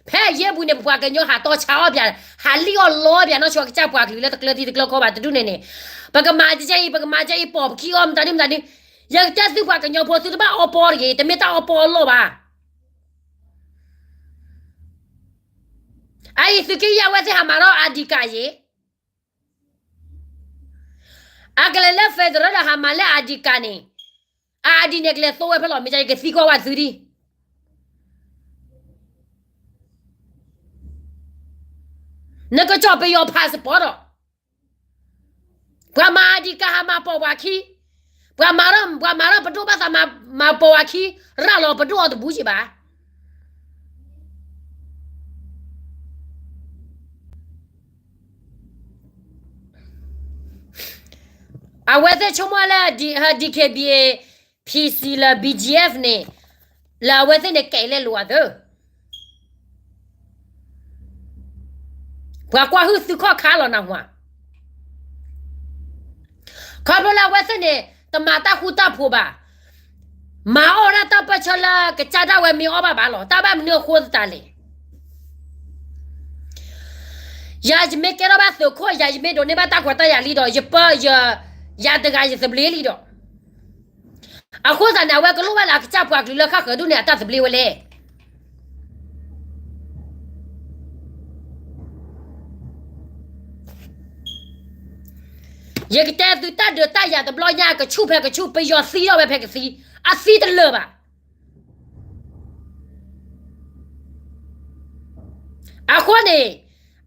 ဖဲအယဲၢ်ပူၤန့ၣ် ပပှၤကညီဟးတီဆါအီၣ်ပၠး, ဟးလံၣ်အီၣ်လီအီၣ်ပၠး နီၢ်ဆိကစၢ်ပှၤကလုာ်လၢတကျၢၤထံတကျၢၤကီၢ်ဘၣ်တဒူၣ်န့ၣ်န့ၣ်, ပကမၤကဲအံၤ ပကမၤကဲအံၤ ပိာ်ပခံအီၣ် မတၤဒ်မတၤဒ်, ယကတဲသုပှၤကညီဖိ သုတဘၣ်အီပီတဂ့ၤ, တမ့ၢ်တၢ်အီပီအလီၢ်ဘၣ်. အအံၤ သုးက့ယဲၢ် အဝဲသ့ၣ်ဟးမၤထီၣ် ID ကးယ့ၣ်, အကလဲၤလၢ federal ဒီးဟးမၤလၢ ID ကးန့ၣ်, အ ID န့ၣ် ကလဲၤသိဝဲဖဲလီၤ မ့ၢ်ကယဲၢ် ကသံကွၢ်ဝဲသုဒံး, နကစီၣ်ပယီၤ passport ဒီး ပှၤမၤ ID ကး ဟးမၤပိာ်ပှၤခံ, ပှၤမၤထီၣ် ပှၤမၤထီၣ်ပဒိၣ်ဘၣ်သး မၤပိာ်ပှၤခံ, ရၤလီၤပဒိၣ်အီၤတဘူးက့ၤဘၣ်. အဝဲသ့ၣ်ဆိကမိၣ်လၢ DKBA, PC လၢ BGF န့ၣ်, လၢအဝဲသ့ၣ်န့ၣ် ကဲလဲၤလိာ်အသး, ပှၤကွၢ်ဟုၣ်သုခီၣ်ခါလီၤနၢ်ဟူဧါ. ခီဖျိလၢအဝဲသ့ၣ်န့ၣ် တမၤတၢ်ဃူတၢ်ဖိးဘၣ်, မၤအီၣ်ဝဲဒၣ်တၢ်ပၢၢ်ဆၢလၢကစၢ်ဒၣ်ဝဲမ့ၢ်အီၣ်ဘၣ်ဘၣ်လီၤ. တၢ်ဘၣ်မနုၤအဃိသတးလဲၣ်. ယၤယမ့ၢ်ကဲထီၣ်ဘၣ်သုးခိၣ် ယၤယမ့ၢ်ဒိးန့ၢ်ဘၣ်တၢ်ခွဲးတၢ်ယာ်လံဒီး ယပၢၢ်ယၤတဂၤယသဘျ့လံဒီး, အဃိသတးန့ၣ် အဝဲကလိၣ်ဘၣ်လၢအကစၢ်ပှၤကလုာ်လၢဃၣ်ဃၢၤဒိၣ်န့ၢ်အတၢ်သဘျ့ဝဲလဲၣ်. ယကတဲသုတၢ်ဒုးတၢ်ယၤတဘျီညါ ကဆူၣ်ဖဲကဆူၣ် ပယီၤသံထီၣ်ဝဲဖဲကသံ, အသံတလၢာ်ဘၣ်. အဃိန့ၣ်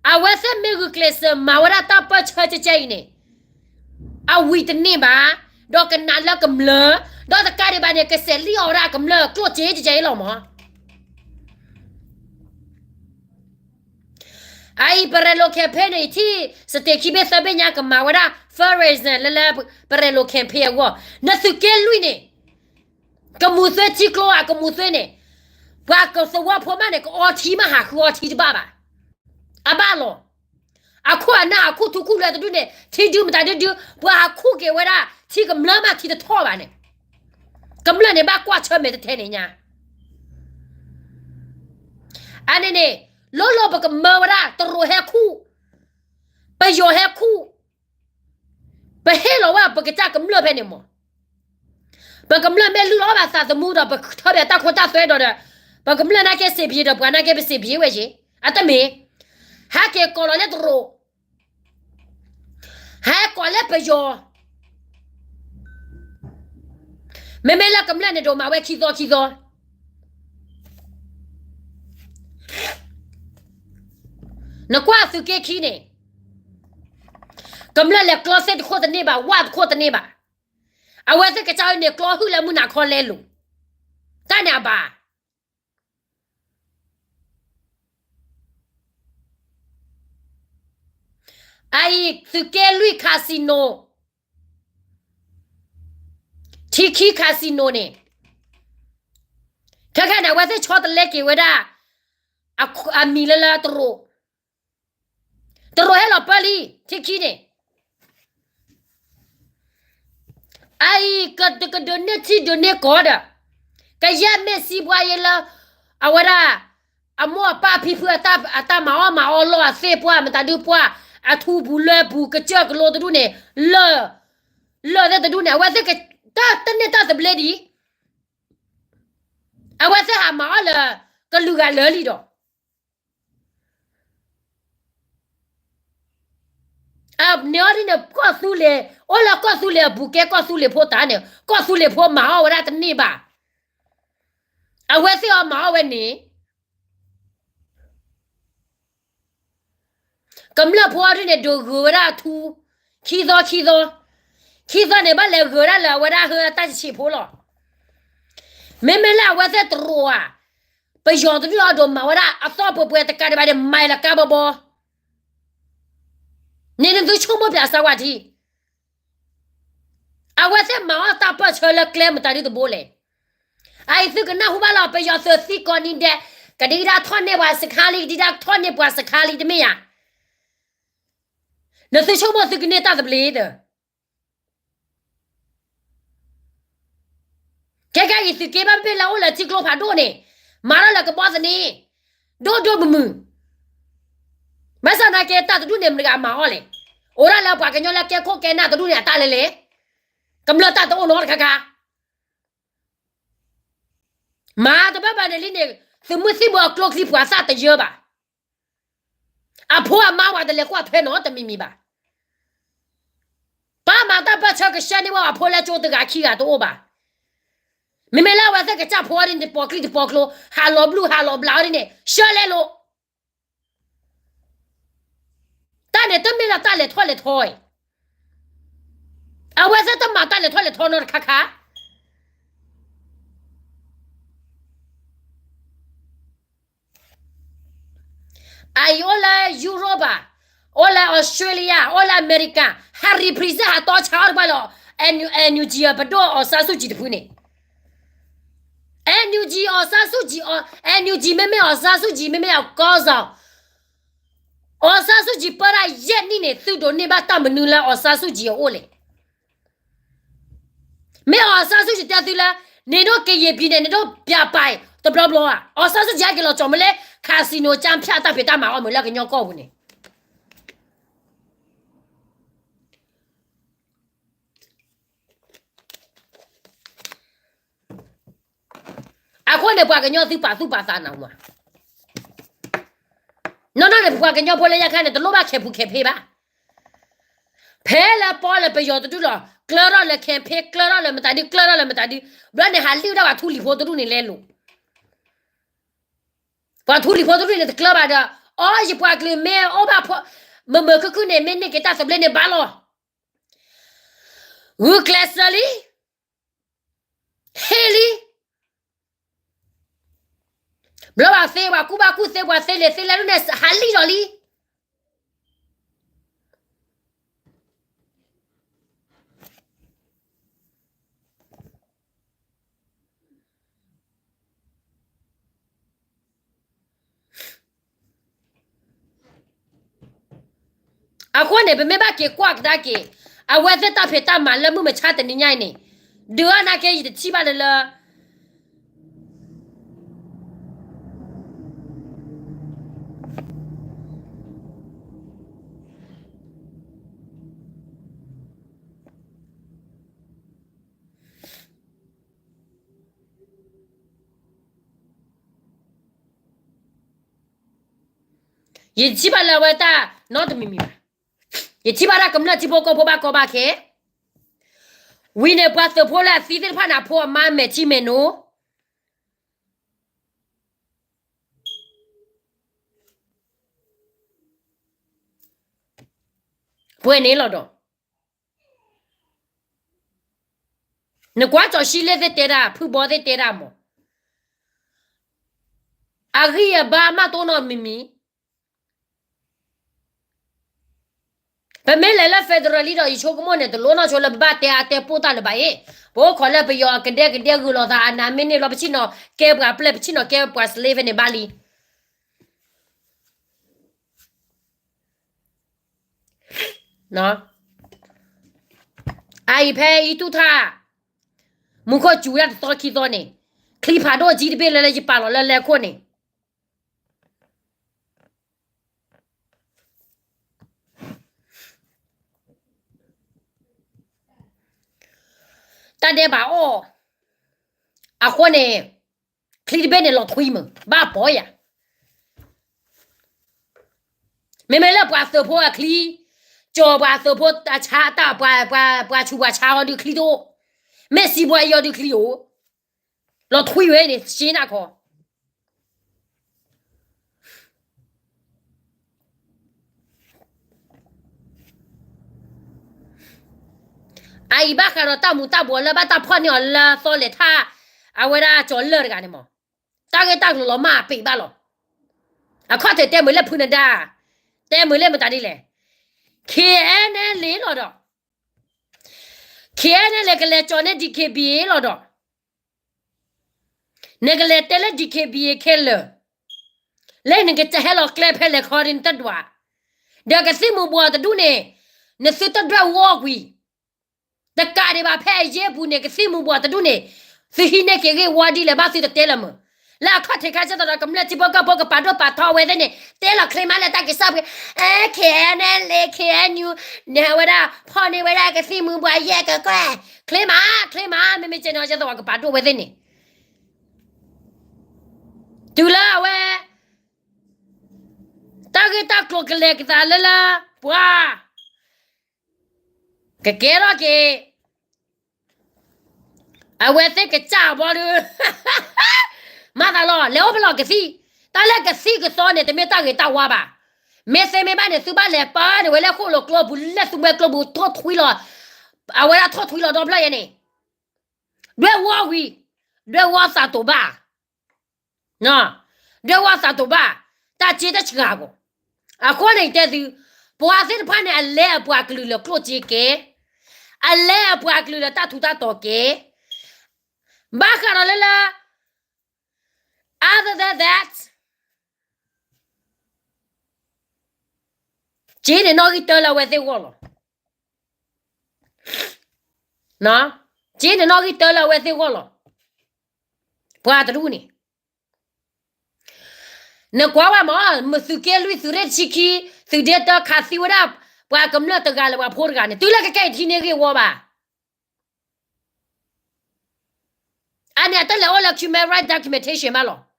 အဝဲသ့ၣ်မ့ၢ်ဂုာ်ကျဲးစၢးမၤဝဲဒၣ်တၢ်ပၢၢ်ဆၢကဲကဲအံၤန့ၣ်, အဝံၤတန့ၢ်ဘၣ်, ဒီးကနးလၢကမျၢၢ်, ဒီးတကးဒံးဘၣ်န့ၣ် ကစဲးလံၣ်အီၣ်ဝဲဒၣ်အကမျၢၢ်ကျိၣ်စ့ကဲကဲအံၤလီၤမး. အအံၤ ပရဲၤလိာ် campaign န့ၣ် ထံၣ် state ခံဘ့ၣ်သၢဘ့ၣ်ညါ ကမၤဝဲဒၣ် fundraising လၢ လၢပရဲၤလိာ် campaign အဂီၢ်, နသုးက့လွံၢ်န့ၣ် ကမူၤသွ့ထံကျိဧါ ကမူၤသွ့န့ၣ်, ပှၤကသဝီဖိမးန့ၣ် ကအီထံမး ဟးဃုအီထံတဘၣ်ဘၣ်. အဘၣ်လီၤ. အခိၣ်အနၢ် အခိၣ်ထူခိၣ်လွဲတဒူၣ်န့ၣ် ထံဒုမတၤဒုဒု, ပှၤဟးခူၣ်က့ၤဝဲဒၣ် ထံကမျၢၢ်မး ထံတထီၣ်ဘၣ်န့ၣ်, ကမျၢၢ်န့ၣ် ဘၣ်ကွၢ်ဆၢၣ်မဲာ်တထဲန့ၣ်ညါ. အန့ၣ်န့ၣ် လိၣ်လိၣ်ပကမၢဝဲဒၣ် တရူးဟဲခူၣ်, ပယီၤဟဲခူၣ်, ပဟ့ၣ်လီၤဝဲပကစၢ်ကမျၢၢ်ဖဲန့ၣ်မး. ပကမျၢၢ်မ့ၢ်လုၢ်လီၤဘၣ်သးသမူဒီး ပထီၣ်ဘၣ်တၢ်ခိတၢ်သွဲဒီးဒီး, ပကမျၢၢ်နာ်က့စံးဘျုးဒီး ပှၤနာ်က့ပစံးဘျုးဝဲယ့ၣ်, အတမ့ၢ်, ဟဲက့ၤကိးလီၤလၢတရူး, ဟဲကိးလၢပယီၤ, မ့မ့ၢ်လၢကမျၢၢ်န့ၣ်ဒိးမၤဝဲခံသီခံသီ နကွၢ်သုးက့ခံန့ၣ်, ကမျၢၢ်လဲၤကျီသ့ၣ်တခိၣ်တန့ၢ်ဘၣ်, ဝၣ်တခိၣ်တန့ၢ်ဘၣ်. အဝဲသ့ၣ်ကစၢ်န့ၣ် ကျီဟုၣ်လၢမုၢ်နၤခီလဲလိာ်, တၢ်န့ၣ်အဘၣ်. အအံၤ သုးက့လွံၢ် casino, ထံခံ casino န့ၣ်, ခဲခဲန့ၣ် အဝဲသ့ၣ်ဆီတလဲက့ၤဝဲဒၣ် အမံၤလၢလၢတရူး, တရူးဟဲလီၤပၢလံ ထံခံန့ၣ်, အအံၤ ကဒုးန့ၢ်ထံဒုးန့ၢ်ကီၢ်ဒီး, ကယဲၢ်မ့ၢ်စံးပှၤယဲလၢ အဝဲဒၣ် အမိၢ်အပၢ် ဖံဖုအတၢ်မၤအီၣ်မၤအီလီၢ်အသ့ၣ်ပှၢ် မတၤဒုပှၢ် အထူပူၤလၢပူၤ ကစၢၢ်ကလိတဒူၣ်န့ၣ် လၢၢ် လၢၢ်သ့ၣ်တဒူၣ်န့ၣ် အဝဲသ့ၣ်က တၢ်တန့ၢ်တၢ်သဘျ့ဒံး အဝဲသ့ၣ်ဟးမၤအီၣ်လၢ ကလုာ်ဂၤလၢာ်လံဒီး န့ၣ်အီၤဒ်န့ၣ် ကီၢ်သူလ့ၤ အိၣ်လၢကီၢ်သူလ့ၤအပူၤကဲ ကီၢ်သူလ့ၤဖိတၢ်န့ၣ် ကီၢ်သူလ့ၤဖိမၤအီၣ်ဝဲဒၣ်တန့ၢ်ဘၣ်. အဝဲသ့ၣ်အီၤမၤအီၣ်ဝဲန့ၣ် ကမျၢၢ်ဖိအီၤဒ်န့ၣ် ဒုးဂုၤဝဲဒၣ်အထူ ခံသီခံသီ ခံသီန့ၣ် ဘၣ်လဲၤဂုၤဒၣ်လၢအဝဲဒၣ်ဟၢတၢ်ဆံးဆံးဖိလီၤ. မ့မ့ၢ်လၢအဝဲသ့ၣ်တရူးဧါ, ပယီၤတဒူၣ်အဒိးမၤဝဲဒၣ်အသီၣ်ပှဲၤပှဲၤတကးဒံးဘၣ်န့ၣ် မၤလၢကါဘီဘီ န့ၣ်နသုဆိကမိၣ်ပျၢ်စၢဝါထံ အဝဲသ့ၣ်မၤအီၣ်တၢ်ပၢၢ်ဆၢလၢကျဲမတၤဒုတဘိလဲၣ်. အအံၤသုကနၢ်ဟူဘၣ်လီၤ ပယီၤသုးသံကိးနံၤဒဲး ကဒံကဒါထီၣ်န့ၢ်ပှၤစခါလံ ကဒံကဒါထီၣ်န့ၢ်ပှၤစခါလံတမ့ၢ်ဧါ. နသုဆိကမိၣ်သုကန့ၢ်တၢ်သဘျ့ဒီး ခဲကနံၣ်အံၤသုးက့ဘၣ်မ့ၢ်လၢအိၣ်လၢထံကျိဖးဒိၣ်န့ၣ် မၤထီၣ်လၢကဘီသန့ ဒိၣ်ဒိၣ်မုၢ်မုၢ် ဘၣ်ဆၣ်သနာ်က့ တၢ်တဒူၣ်န့ၣ် မတၤတဂၤမၤအီၣ်လဲၣ်. အိၣ်ဒၣ်လၢပှၤကညီလၢကဲခိၣ်ကဲနၢ်တဒူၣ်န့ၣ် အတၢ်လဲၤလဲၤ ကမျၢၢ်တၢ်တအိၣ်နီတခါခါ မၤတဘၣ်ဘၣ်န့ၣ်လံန့ၣ် သုးမုၢ်သံၣ်ဘိအကျိချံပှၤသၣ်တယၢဘၣ်. အဖိအမါဝဲတလဲၤကွၢ်ထွဲနီတမံၤမံၤဘၣ်. ပှၤမၤတၢ်ပၢၢ်ဆၢကဆှၢန့ၢ်ဝဲအဖိလၢကၠိတဂၤခံဂၤတအိၣ်ဘၣ်. မ့မ့ၢ်လၢအဝဲသ့ၣ်ကစၢ်ဖိအီၤဒ်န့ၣ် တပီၤကျံတပီၤကျိ ဟးလီၤဘျုးဟးလီၤဘျးအီၤဒ်န့ၣ် ဆှၢလဲၤလိာ် တၢ်န့ၣ်တမ့ၢ်လၢတၢ်လဲၤထီၣ်လဲၤထီအံၤ အဝဲသ့ၣ်တမၤတၢ်လဲၤထီၣ်လဲၤထီနီတခါခါ အအံၤအိၣ်လၢ Europe ဘၣ်, အိၣ်လၢ Australia, အိၣ်လၢ America, ဟး represent ဟးတီဆါအီၣ်တပှၢ်လၢ NUG ပဒိၣ် အောင်ဆန်းစုကြည် တဖုန့ၣ် NUG အောင်ဆန်းစုကြည်, NUG မ့မ့ၢ် အောင်ဆန်းစုကြည် မ့မ့ၢ်အကီၢ်စီၤ အောင်ဆန်းစုကြည် ပၢတၢ်ယဲၢ်နံၣ်န့ၣ် သုဒိးန့ၢ်ဘၣ်တၢ်မနုၤလၢ အောင်ဆန်းစုကြည် အအိၣ်လဲၣ်. မ့ၢ် အောင်ဆန်းစုကြည် တဲသုလၢ နင်တို့ကရင်ပြည်နယ် နင်တို့ပြပိုင် တဘျီဘျီဧါ. အောင်ဆန်းစုကြည် ဟဲက့ၤလီၤကၠီၤမ့ၢ်လၢ casino ကၠၢဖၠၣ်တၢ်ဖံးတၢ်မၤအီၣ်မုာ်လၢကညီကီၢ်ပူၤန့ၣ် အဃိန့ၣ် ပှၤကညီသုပာ်သူၣ်ပာ်သးနၤမး, နီၢ်နီၢ်န့ၣ် ပပှၤကညီဖိလၢညါခါန့ၣ် တလိၣ်ဘၣ်ခဲပူၤခဲဖ့ဘၣ်. ဖဲလၢပီလၢပယီၤတဒူၣ်လီၤ ကျၢထီၣ်လၢ campaign ကျၢထီၣ်လၢမတၤဒု ကျၢထီၣ်လၢမတၤဒု ဘျီန့ၣ် ဟးလံၣ်ဝဲဒၣ်ပှၤထူလံၤဖိတဒူၣ်န့ၣ်လဲၤလိာ် ပှၤထူလံၤဖိတဒူၣ်န့ၣ် တကျၢဘၣ်ဒီး အီ ယပှၤကလုာ်မ့ၢ်အိၣ်ဘၣ်ဖှီၣ် မုာ်မုာ်ခုၣ်ခုၣ်န့ၣ် မ့ၢ်န့ၢ်က့ၤတၢ်သဘျ့န့ၣ်ဘၣ်လီၤ. ဂုာ်ကျဲးစၢးလံ, ဟ့ၣ်လံ, ဘျီပှၤသ့ပှၤကူၣ်ဘၣ်ကူၣ်သ့ပှၤသ့လံာ်သ့လဲၢ်ဒ်န့ၣ် ဟးလံၣ်လီၤလံ. အဃိန့ၣ် ပမ့ၢ်ဘၣ်က့ၤကွၢ်ကဒါက့ၤ အဝဲသ့ၣ်တၢ်ဖံးတၢ်မၤလၢမုၢ်မဆါတနံၤညါအံၤန့ၣ် ဒုးအါနာ်က့ ယတထံၣ်ဘၣ်လၢလၢ ယထံၣ်ဘၣ်လၢအဝဲတၢ်နီတမံၤမံၤဘၣ်. ယထံၣ်ဘၣ်ဒၣ်ကမျၢၢ်ထံဖိကီၢ်ဖိဘၣ်ကီဘၣ်ခဲ, ဝံၤန့ၣ် ပှၤသုးဖိလၢအသံသ့ၣ်တဖၣ်န့ၣ် အဖိအမါမဲာ်ထံမဲာ်နိ ပှဲၤန့ၣ်လီၤဒီး နကွၢ်ကၠီၤရှံလ့ၣ်သ့ၣ်တဲဒၣ် ဖုဘီသ့ၣ်တဲဒၣ်မး, အဂံၢ်အဘါမးတအိၣ်နီတမံၤမံၤ. ပမ့ၢ်လဲၤလၢ federal လံဒီး ယဆိကမိၣ်န့ၣ် တလိၣ်နီၢ်ဆိလၢပဘၣ်တဲအါတဲပိၢ်တၢ်လၢၤဘၣ်အံၤ, ပအိၣ်ခိးလၢပယီၤအကဒဲကဒဲဂုာ်လိာ်သးအနးမ့ၢ်န့ၢ်ဘျီ ပဆ့ၣ်နီၤကဲပှၤပျဲၢ် ပဆ့ၣ်နီၤကဲပှၤ slave န့ၣ်ဘၣ်လံ. အအံၤဖဲအံၤတူၢ်ထၣ် မူခိၣ်စူၤဒၣ်တသီခံသီန့ၣ်, ချံဖးဒိၣ်ကၠံတဘ့ၣ်လၢလၢယပာ်လီၤလၢလဲၤခိၣ်န့ၣ်, တၢ်ဒဲးဘးအီၣ်, အဃိန့ၣ် ချံတဘ့ၣ်န့ၣ်လီၤထွံမုၢ် ဘၣ်ပိာ်ယၤ, မ့မ့ၢ်လၢပှၤသုးဖိအချံ, ကၠီၤပှၤသုးဖိအဆါတၢ်, ပှၤဆူးပှၤဆါအီၤဒုးချံတအိၣ်, မ့ၢ်စံးဘှါယီၤဒုးချံအိၣ်, လီၤထွံဝဲန့ၣ် ရှဲနၢ်ခီ အအံၤဘၣ်ဃးဒီးတၢ်မူၤတၢ်ဘှီးလၢဘၣ်တၢ်ဖီၣ်န့ၢ်အီၤလၢသီလဲၤထၣ်, အဝဲဒၣ်ကၠီၤလၢၢ်တဂၤန့ၣ်မး, တၢ်ဂ့ၢ်တၢ်ကျိၤလီၤမၢ်အပံးဘၣ်လီၤ. အခီၣ်ထံးတဲမုာ်လၢဖုနဒါ, တဲမုာ်လၢမတၤဒ်လဲၣ်, KNLA လီၤဒီး, KNLA ကလဲၤကၠီၤန့ၢ် DKBA လီၤဒီး နကလဲၤတဲလၢ DKBA ခဲလၢာ်, လၢနကဟဲလီၤကျဲဖဲလဲၣ်ခီဒ်နတဒွး, ဒီးကသံၣ်မူၤဘှီးတဒူၣ်န့ၣ်, နသုတဒွဲၣ်ဝီကွံာ်, တကးဒံးဘၣ်ဖဲအယ့ၢ်ပူၤန့ၣ် ကသံၣ်မူၤဘှီးတဒူၣ်န့ၣ်, သုဟံးန့ၢ်က့ၤဂ့ၢ်ဝီဒ်လဲၣ်ဘၣ်သုတတဲလၢၤမုၢ်, လၢအခီၣ်ထံးခါဆၢသးဒီးကမျၢၢ်ထံဖိကီၢ်ဖိကပာ်ဒိၣ်ပာ်ထီဝဲသ့ၣ်န့ၣ် တဲလီၤချ့မးလၢတၢ်ကစီၣ်ပူၤ, KNLA KNU န့ၣ်ဝဲဒၣ် ဖီၣ်န့ၢ်ဝဲဒၣ်ကသံၣ်မူၤဘှီးယဲၢ်ကကွဲၢ်, ချ့မး, ချ့မး, မ့မ့ၢ်ကဲန့ၣ် ဆၢသးဝဲကပာ်ဒိၣ်ဝဲသ့ၣ်န့ၣ် တုၤလၢအဝဲ တၢ်ဂ့ၢ်တၢ်ကျိၤကလဲၤကသးလၢလၢ ပှၤ ကကဲထီၣ်က့ၤ အဝဲသ့ၣ်ကစၢ်အဘီဒီး မၤသးလီၤ လဲၤအိၣ်ဖဲလီၤကသံၣ်, တၢ်လၢကသံၣ်ကသီန့ၣ် တမ့ၢ်တၢ်ဂ့ၤတၢ်ဝါဘၣ်. မ့ၢ်သ့မ့ၢ်ဘၣ်န့ၣ် သုဘၣ်လဲၤပၢန့ၢ်ဝဲလၢဃိၣ်လိာ်ကျိပူၤ လၢသူမှဲကျိပူၤ ထိၣ်ထွံလီၤ, အဝဲဒၣ်ထိၣ်ထွံလီၤဒီဖျၢၣ်ယဲန့ၣ်, ဒွဲၣ်ဝီဝံၤ, ဒွဲၣ်ဝီသးတိာ်ဘၣ် ဒွဲၣ်ဝီသးတိာ်ဘၣ်, တၢ်စ့တၢ်စှၤအဂီၢ်. အဃိန့ၣ်တဲသု, ပှၤသ့ၣ်တဖၣ်န့ၣ် အလဲအပှၤကလုာ်လၢကျိၣ်စ့ကဲ, အလဲအပှၤကလုာ်လၢတၢ်ထူးတၢ်တီၤကဲ, ဘၣ်ဃးဒီးလၢလၢ other than that စ့န့ၣ်နီၣ်ဂံၢ်တၢလၢအဝဲသ့ၣ်ဂီၢ်လီၤ. စ့န့ၣ်နီၣ်ဂံၢ်တၢလၢအဝဲသ့ၣ်ဂီၢ်လီၤ. ပှၤတဒူၣ်န့ၣ် နကွၢ်ဝဲမး မ့ၢ်သုးက့လွံၢ် သုးရ့ၣ်တဆံခံ သုးဒ့တၢခးသံဝဲဒၣ် ပှၤကမျၢၢ်တဂၤလၢပှၤဖိတဂၤန့ၣ် တုၤလၢကကဲအံၤထံန့ၢ်ဂ့ၢ်ဝီဘၣ်. အန့ၣ်အတလဲၤအိၣ်လၢ human right documentation ဘၣ်လီၤ.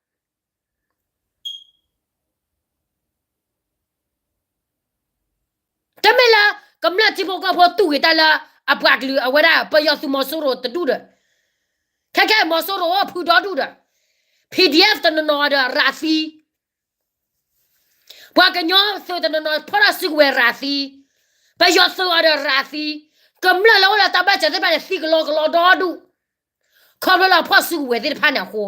တမ့ၢ်လၢ ကမျၢၢ်ထံဖိကီၢ်ဖိတူၢ်ဂ့ၤတၢ်လၢ အပှၤကလုာ်အဝဲဒၣ် ပယီၤသုးမီၤစိရိၤတဒူၣ်ဒီး ခဲကဲမီၤစိရိၤအိၣ်ဖုဒီဒူၣ်ဒီး PDF တနီၤနီၤဒီးရၤသံ ပှၤကညီသုးတနီၤနီၤဖီၣ်တၢ်စုကဝဲၤရၤသံ, ပယီၤသုးအီၤဒီးရၤသံ, ကမျၢၢ်လၢအိၣ်လၢတၢ်ဘၣ်စၢၤသ့ၣ်တဖၣ်န့ၣ် သံကလီကလီဒီဒူၣ်, ခီဖျိလၢအဖီၣ်စုကဝဲၤသ့ၣ်တဖၣ်န့ၣ်အဃိ,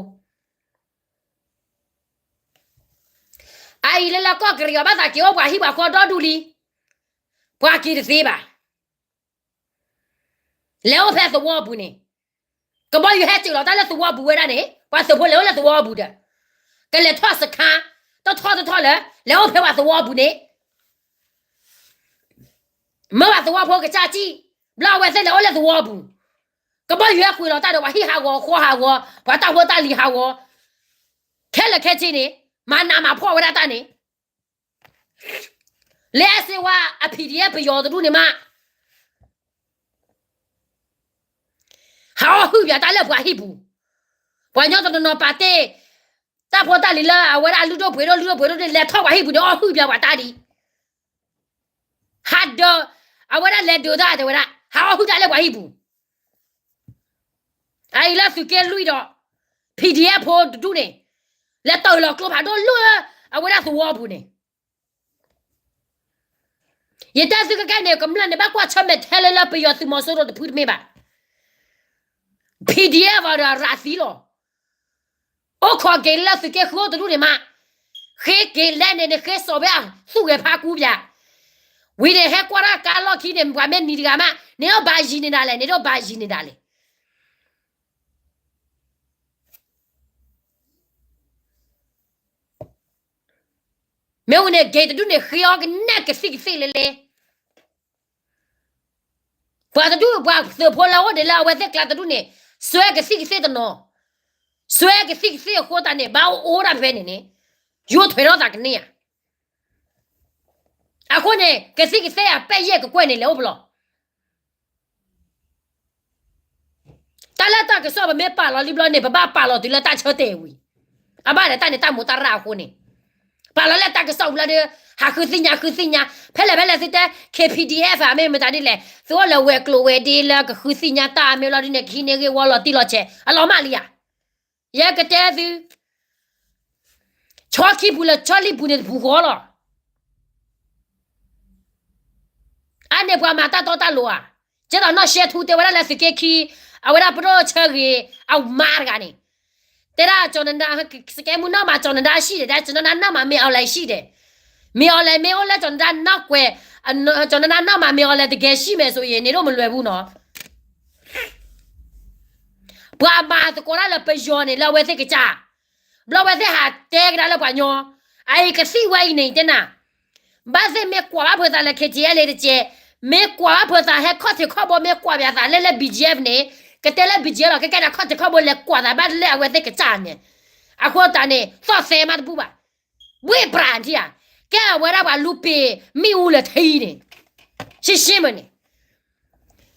အအံၤလၢလၢကီၢ်ကရံၣ်အီၤဘၣ်သးက့ၤအိၣ်ပှၤဟံၣ်ပှၤဃီဒီဒူၣ်လံ, ပှၤက့ၤတသ့ဘၣ်. လဲၤအိၣ်ဖဲသဝီပူၤန့ၣ်, ကဘီယူၤဟဲစၢၤလီၤတၢ်လၢသဝီပူၤဝဲဒၣ်န့ၣ် ပှၤသုးဖိလဲၤအိၣ်လၢသဝီပူၤဒီး, ကလဲၤထီၣ်စခါ, တထီၣ်တထီၣ်လၢ လဲၤအိၣ်ဖဲပှၤသဝီပူၤန့ၣ်, မ့ၢ်ပှၤသဝီဖိကစၢ်စံၣ်, ဘျီအဝဲသ့ၣ်လဲၤအိၣ်လၢသဝီပူၤ, ကဘီယူၤဟဲကွံာ်လီၤတၢ်ဒီးပှၤဟံၣ်ဟးဂီၤဃီဟးဂီၤ ပှၤတၢ်ဖိတၢ်လံၤဟးဂီၤ, ခဲလၢာ်ခဲဆ့န့ၣ် မၤနးမၤဖှီၣ်ဝဲဒၣ်တၢ်န့ၣ် လၢအဲၣ်စ့ဝါအ PDF ပယီၤတဒူၣ်န့ၣ်မး, ဟးအီၣ်ဟုၣ်ပၠးတၢ်လၢပှၤဟံၣ်ပူၤ, ပှၤကညီတနီၤနီၤပာ်တ့ၢ် တၢ်ဖိတၢ်လံၤလၢအဝဲဒၣ်လုၢ်ဒိၣ်ပှ့ၤဒိၣ်လုၢ်ဒိၣ်ပှ့ၤဒိၣ်န့ၣ် လဲၤထီၣ်ပှၤဟံၣ်ပူၤန့ၣ် အီၣ်ဟုၣ်ပၠးပှၤတၢ်ဒံး, ဟးဒၢး, အဝဲဒၣ်လဲၤဒၢးတၢ်တဲဝဲဒၣ် ဟးအီၣ်ဟုၣ်တၢ်လၢပှၤဟံၣ်ပူၤ အအံၤလၢသုးက့လွံၢ်ဒီး PDF ဖိတဒူၣ်န့ၣ် လဲၤတၢၢ်လီၤကျိဖးဒိၣ်လၢ အဝဲဒၣ်သဝီပူၤန့ၣ်, ယတဲသုခဲကနံၣ်န့ၣ် ကမျၢၢ်န့ၣ် ဘၣ်ကွၢ်ဆၢၣ်မဲာ်ထဲလၢလၢပယီၤသုးမီၤစိရိၤတဖုတမ့ၢ်ဘၣ်, PDF အီၤဒီးရၤသံလီၤ, အိၣ်ခိးက့ၤလၢသုးက့ဃုတဒူၣ်န့ၣ်မး, ဃ့က့ၤလဲၣ်န့ၣ် နဃ့စိာ်ဝဲအသူၣ်ဂဲၤဖးကူပၠး, ဝံၤန့ၣ် ဟဲကွၢ်တၢ်ကါလီၢ်ခံန့ၣ် ပှၤမ့ၢ်နံၤတဂၤမး န့ၣ်ဒီးဘၣ်ယံၤန့ၢ်ဒၣ်လဲာ် န့ၣ်ဒီးဘၣ်ယံၤန့ၢ်ဒၣ်လဲာ် မ့ၢ်ဝံၤန့ၣ် က့ၤတဒူၣ်န့ၣ် ဃ့အီၤကနဲၣ်ကသံၣ်ကသ့ၣ်လဲၣ်လဲၣ်, ပှၤတဒူၣ် ပှၤသုးဖိလၢအိၣ်ဒံးလၢအဝဲသ့ၣ်ကျါတဒူၣ်န့ၣ် စွဲကသံၣ်ကသ့ၣ်တနီၤ, စွဲကသံၣ်ကသ့ၣ်အဃိသတးန့ၣ် ဘၣ်အိၣ်ဒၣ်ဖဲန့ၣ်န့ၣ်, ယိၣ်ထွဲထီၣ်သးကန့ၢ်ဧါ, အဃိန့ၣ် ကသံၣ်ကသ့ၣ်အပဲၢ်ယဲၢ်ကကွဲၢ်န့ၣ် လဲၤအိၣ်ဖဲလဲၣ် တၢ်လၢတၢ်ကစီၣ်ပမ့ၢ်ပာ်လီၤလံဘျီန့ၣ် ပဘၣ်ပာ်လီၤတုၤလၢတၢ်ဆၢတဲာ်ဝံၤ, အဘၣ်ဒီးတၢ်န့ၣ်တၢ်မူတၢ်ရၣ်အဃိန့ၣ်, ပာ်လီၤလၢတၢ်ကစီၣ်ဝံၤလီၤဒီး ဟးဃုသ့ၣ်ညါဃုသ့ၣ်ညါ, ဖဲလဲၣ်ဖဲလဲၣ်သုတဲ K P D F မ့ၢ်မတၤဒ်လဲၣ် သုအိၣ်လၢဝဲၤကျိၤဝဲၤဒ့လၢကဃုသ့ၣ်ညါတၢ်မ့ၢ်လီၤဒ်န့ၣ် ကဟံးန့ၢ်ဂ့ၢ်ဝီလီၤတံၢ်လီၤဆဲး အလီၤမၢ်လံဧါ. ယကတဲသု ဆီခံပူၤလၢဆီလံပူၤန့ၣ်တပူၤဃီလီၤ. အန့ၣ်ပှၤမၤတၢ်တီတၢ်လိၤဧါ, ကဲသိးနီၢ်ရှဲထူတဲဝဲဒၣ်လၢသုးက့ခံ, အဝဲဒၣ်ပဒိၣ်ဆၢဂ့ၤ အမါတဂၤန့ၣ်, တဲဒၣ်ကၠီၤနဒါ, စကဲမုၢ်နီၢ်မးကၠီၤနဒါရှိတယ်, ကၠီၤနဒါနီၢ်မးမ့ၢ်အီၤလဲၣ်ရှိတယ်, မ့ၢ်အီၤလဲၣ်မ့ၢ်အိၣ်လၢကၠီၤနဒါနီၢ်ကွဲၤ, ကၠီၤနဒါနီၢ်မးမ့ၢ်အီၤလဲၣ် တကယ်ရှိမယ်ဆိုရင်န့ၣ် ဒိၣ်မလွဲဘူးနီၤ ပှၤမၤသကိးတၢ်လၢပယီၤန့ၣ် လၢအဝဲသ့ၣ်ကစၢ်, ဘျီဝဲသ့ၣ်ဟးတဲကဒါလၢပှၤညီ, အအံၤကသံၣ်ဝဲအံၤန့ၣ်တဲနၤ, ဘၣ်သ့ၣ်မ့ၢ်ကွၢ်ဘၣ်ဖုးသးလၢ K T L A တကဲ, မ့ၢ်ကွၢ်ဘၣ်ဖုးသးဟဲခီၣ်ထံးခီၣ်ဘိ မ့ၢ်ကွၢ်ဘၣ်သးလၢလၢ B G F န့ၣ်, ကတဲလၢ B G F လီၤ ကဲကဲန့ၣ် ခီၣ်ထံးခီၣ်ဘိလဲၤကွၢ်သးဘၣ်လၢအဝဲသ့ၣ်ကစၢ်န့ၣ်, အဃိသတးန့ၣ် သီၣ်သဲမးတဘူၣ်ဘၣ်, ဘှ့ၣ်ပြးထံဧါ, ကဲအဝဲဒၣ်ပှၤလူပ့ၤမ့ၣ်အူလၢထံန့ၣ်, ရှင်းရှင်းမးန့ၣ်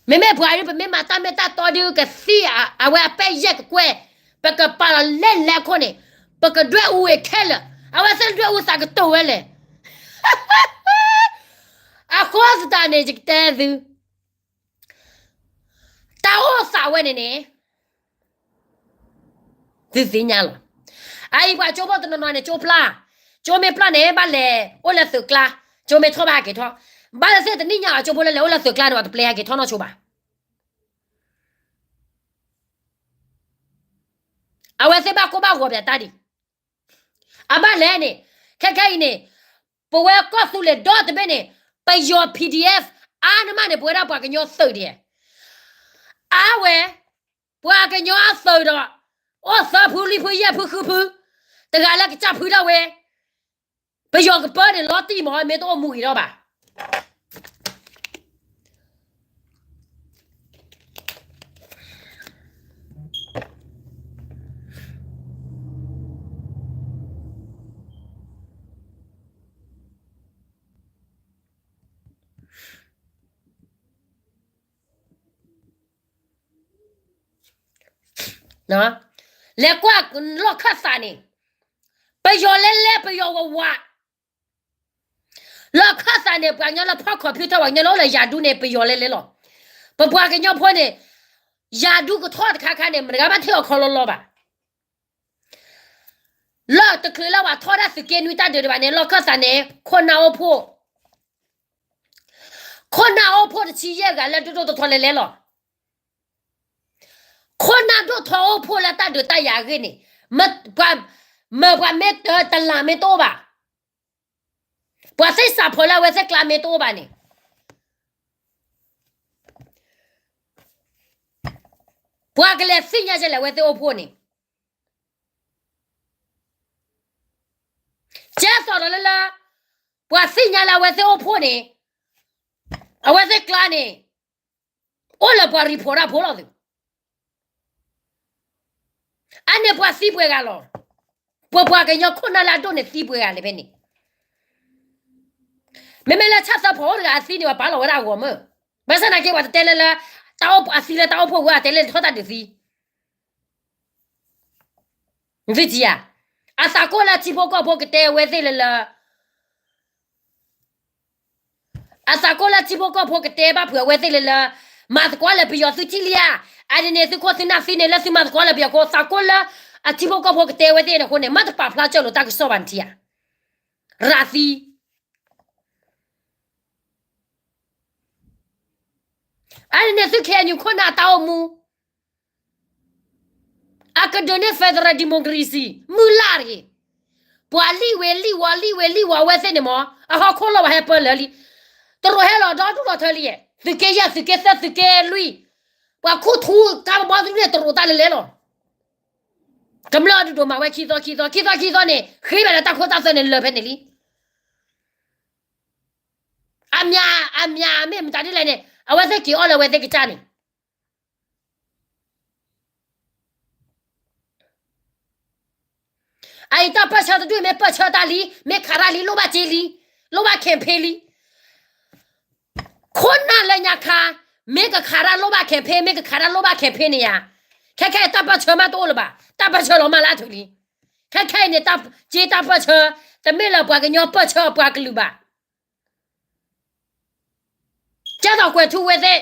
မ့မ့ၢ်ပှၤဒ်ပမ့ၢ်မၤတၢ်မ့ၢ်တၢ်တီဒ်ကသံၣ်အဝဲအပဲယဲၢ်ကကွဲၢ်, ပကပာ်လီၤလဲၢ်လဲၢ်ခိၣ်န့ၣ်, ပကဒွဲၣ်အူဝဲခဲလၢာ်, အဝဲသ့ၣ်ဒွဲၣ်အူသးကတိၤဝဲလဲၣ်. အဃိသတးန့ၣ် ယကတဲသု, တၢ်အိၣ်သးဝဲန့ၣ်န့ၣ် သုသ့ၣ်ညါလီၤ. အအံၤပှၤကၠိဖိတနီၤနီၤန့ၣ် ကၠိပျၢ်, ကၠိမ့ၢ်ပျၢ်န့ၣ် ဘၣ်လဲၤအိၣ်လၢသုးကျါ, ကၠိမ့ၢ်ထီၣ်ဘၣ်ဟဲက့ၤထီၣ်, ဘၣ်လၢသ့ၣ်တနံၣ်ညါအကၠိဖိလၢလဲၤအိၣ်လၢသုးကျါန့ၣ် ပှၤတပျဲဟဲက့ၤထီၣ်နီၢ်ဆိဘၣ်. အဝဲသ့ၣ်ဘၣ်ကိၢ်ဘၣ်ဂီၤပၠးတၢ်ဒံး, အဘၣ်လဲၣ်န့ၣ်, ခဲခဲအံၤန့ၣ်, ပဝဲကီၢ်သူလ့ၤဒီတဘ့ၣ်န့ၣ်, ပယီၤ P D F အါန့ၢ်မးန့ၣ် ပဝဲဒၣ်ပှၤကညီသုးဒံး, အါဝဲ, ပှၤကညီအသုးဒီး, အိၣ်သၢဖုလွံၢ်ဖုယဲၢ်ဖုဃုဖု, တဂၤလၢကစၢ်ဖုဒၣ်ဝဲ, ပယီၤကပၢန့ၣ်လီၤတံၢ်မး မ့ၢ်တအိၣ်မူဂ့ၤထီၣ်ဘၣ်. လဲၤကွၢ်လီၢ်ခၢၣ်သးန့ၣ်, ပယီၤလဲၤလဲၤ ပယီၤဝးဝး, လီၢ်ခၢၣ်သးန့ၣ် ပှၤကညီလၢဖီၣ်ခီၣ်ဖံးထီၣ်ပှၤကညီလၢအိၣ်လၢယၤဒူန့ၣ် ပယီၤလဲၤလဲၤလီၤ. ပပှၤကညီဖိန့ၣ်, ယၤဒူကထီၣ်တခါခါန့ၣ် မတဂၤဘၣ်ထံၣ်အီၤခီလီၤလီၤဘၣ်. လၢတချုးလၢပှၤထီၣ်ဒၣ်သုးက့နွံတၢ်ဒုးဒံးဘၣ်န့ၣ် လီၢ်ခၢၣ်သးန့ၣ် ခိၣ်နၢ်အိၣ်ဖှိၣ်, ခိၣ်နၢ်အိၣ်ဖှိၣ်တဆံယဲၢ်ဂၤလၢဒိၣ်ဒိၣ်ထီထီလဲၤလဲၤလီၤ. ခိၣ်နၢ်ဒိၣ်ထီအိၣ်ဖှိၣ်လၢတၢ်ဒုးတၢ်ယၤအဂ့ၢ်န့ၣ်, မ့ၢ်ပှၤမ့ၢ်တလးမ့ၢ်တအိၣ်ဘၣ်, ပှၤသ့ၣ်စးဖီလၢအဝဲသ့ၣ်ကျါမ့ၢ်တအိၣ်ဘၣ်န့ၣ်, ပှၤကလဲၤသ့ၣ်ညါကလဲၣ်အဝဲသ့ၣ်အိၣ်ဖှိၣ်န့ၣ် ကဲသိးဒီးလၢလၢ, ပှၤသ့ၣ်ညါလၢအဝဲသ့ၣ်အိၣ်ဖှိၣ်န့ၣ်, အဝဲသ့ၣ်ကျါန့ၣ်, အိၣ်လၢပှၤရံဖီတၢ်ဖိလီၤသုး, အန့ၣ်ပှၤသံပှဲၤဂၤလီၤ. ပပှၤကညီခိၣ်နၢ်လၢအဒိၣ်န့ၣ်သံပှဲၤဂၤလၢၤဖဲန့ၣ်, မ့မ့ၢ်လၢဆၣ်သၢဖီအိၣ်တဂၤအသံန့ၣ် ပှၤပာ်လီၤဝဲဒၣ်အဂီၢ်မး, ဘၣ်ဆၣ်သနာ်က့ပှၤတတဲလၢလၢ, အသံလၢတၢ်အိၣ်ဖှိၣ်ဝဲအတဲလၢထီၣ်တၢ်ဒုးသံ သုထံၣ်ဧါ, အသးကိၢ်လၢထံဖိကီၢ်ဖိကတဲအဝဲသ့ၣ်လၢလၢ, အသးကိၢ်လၢထံဖိကီၢ်ဖိကတဲဘၣ်ဖုးအဝဲသ့ၣ်လၢလၢ, မၤသကိးလၢပယီၤသုထံၣ်လံဧါ, အန့ၣ်န့ၣ် သုခိၣ်သုနၢ်သံန့ၣ်လၢသုမၤသကိးလၢပယီၤအဃိ သးကိၢ်လၢအထံဖိကီၢ်ဖိကတဲအဝဲသ့ၣ်န့ၣ်အဃိန့ၣ် မ့ၢ်တပာ်ဖျါကၢၢ်လိာ်တၢ်ကစီၣ်ဘၣ်န့ၣ်ထံၣ်ဧါ, ရၤသံ အန့ၣ်န့ၣ်သု K N U ခိၣ်နၢ်တၢ်အိၣ်မူ, အကဒုးန့ၢ် federal democracy မုၢ်လၢ်တဂ့ၤ, ပှၤလံၣ်ဝဲလံၣ်ဝီလံၣ်ဝဲလံၣ်ဝီအဝဲသ့ၣ်န့ၣ်မး အဟီၣ်ခိၣ်လီၤဝဲဟဲပၢလၢာ်လံ, တရူးဟဲလီၤဒီဒူၣ်လီၤထၢလံ, သုးက့ယဲၢ်သုးက့သၢသုးက့လွံၢ်, ပှၤခူၣ်ထူတၢ်ဘီဘီသုန့ၣ်တရူးတၢ်လဲၤလဲၤလီၤ, ကမျၢၢ်ဒုးဒိၣ်မးဝဲခံသီခံသီ ခံသီခံသီန့ၣ် ဃ့ဘၣ်လၢတၢ်ခိတၢ်သွဲန့ၣ်လၢာ်ဖဲန့ၣ်လံ အမး, အမး မ့ၢ်မတၤဒ်လဲၣ်န့ၣ် အဝဲသ့ၣ်က့ၤအီၣ်လၢအဝဲသ့ၣ်ကစၢ်န့ၣ်, အအံၤတၢ်ပၢၢ်ဆၢတဒူၣ်မ့ၢ်ပၢၢ်ဆၢတၢ်လံ, မ့ၢ်ခးတၢ်လံ လိၣ်ဘၣ်စ့လံ, လိၣ်ဘၣ် campaign လံ, ခိၣ်နၢ်လၢညါခါ, မ့ၢ်ကခးတၢ်လိၣ်ဘၣ် campaign မ့ၢ်ကခးတၢ်လိၣ်ဘၣ် campaign န့ၣ်ယါ, ခဲခဲအံၤတၢ်ပၢၢ်ဆၢမးတအိၣ်လၢၤဘၣ်, တၢ်ပၢၢ်ဆၢလီၤမၢ်လၢအထုးလံ. ခဲခဲအံၤန့ၣ် က့တၢ်ပၢၢ်ဆၢ တမ့ၢ်လၢပှၤကညီပၢၢ်ဆၢအပှၤကလုာ်ဘၣ်. ကဲသိးကွဲးထူဝဲသ့ၣ်,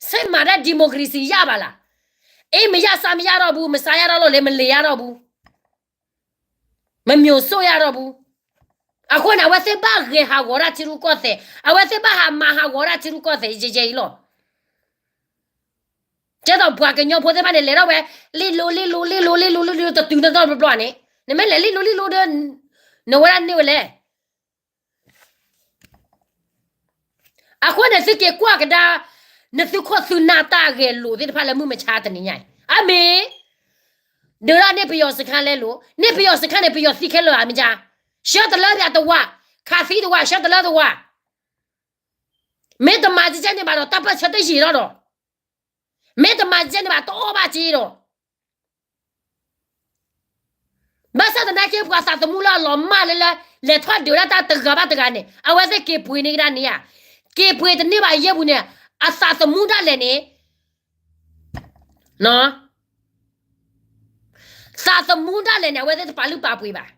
ဆ့ၣ်မၤတၢ် democracy ယၢ်ဘၣ်လၢ်, အ့ၣ် မယၢ်စၢ်မယၢ်ထီၣ်ဘူး, မစါယၢ်ထီၣ်လီၢ်လ့ၤ, မလ့ၤယၢ်ထီၣ်ဘူး, မမျိာ်စိၣ်ယၢ်ထီၣ်ဘူး. အဃိန့ၣ် အဝဲသ့ၣ်ဘၣ်ဂဲၤဟးဂီၤတၢ်ထံရူၢ်ကီၢ်သဲး, အဝဲသ့ၣ်ဘၣ်ဟးမၤဟးဂီၤတၢ်ထံရူၢ်ကီၢ်သဲးယဲယဲအံၤလီၤ. ကဲသိးပှၤကညီဖိသ့ၣ်တဖၣ်န့ၣ် လဲၤထီၣ်ဝဲ လံၣ်လိၤလံၣ်လိၤလံၣ်လိၤလံၣ်လိၤလံၣ်လိၤ တတုၤနီတဘျီဘျီန့ၣ်, နမ့ၢ်လဲၤလံၣ်လိၤလံၣ်လိၤဒီး နဝဲဒၣ်န့ၢ်ဝဲလဲၣ်. အဃိန့ၣ် သုက့ၤကွၢ်ကဒါ နသုခိၣ်သုနၢ်တၢ်ဂဲၤလိာ်သ့ၣ်တဖၣ်လၢမုၢ်မဆါတနံၤညါအံၤ, အမ့ၢ် ဒုးဒၣ်န့ၢ်ပယီၤစခန်းလဲလိာ်, န့ၢ်ပယီၤစခန်းန့ၣ် ပယီၤသံခဲလၢာ်ဧါမ့ၢ်ကါ, ဆှၢတလၢပှၤတဝး, ခးသံတဝး, ဆှၢတလၢတဝး, မ့ၢ်တမၤကဲန့ၣ်ဘၣ်ဒီး တၢ်ပၢၢ်ဆၢတယံာ်ထီၣ်ဒီး, မ့ၢ်တမၤကဲန့ၣ်ဘၣ် တအီၣ်ဘၣ်က့ဒီး ဘၣ်ဆၣ်သနာ်က့ ပှၤသးသမူလၢအလီၤမၢ်လၢလၢ လဲၤထီၣ်ဒုးဒၣ်တၢ်တဂၤဘၣ်တဂၤန့ၣ် အဝဲသ့ၣ်က့ၤပှ့ၤန့ၢ်ကဒါန့ၣ်ဧါ, က့ၤပှ့ၤတန့ၢ်ဘၣ်အယဲၢ်ပူၤန့ၣ် အသးသမူဒၣ်လဲာ်န့ၣ်, သးသမူဒၣ်လဲာ်န့ၣ် အဝဲသ့ၣ်တပာ်လုၢ်ပာ်ပှ့ၤဘၣ်.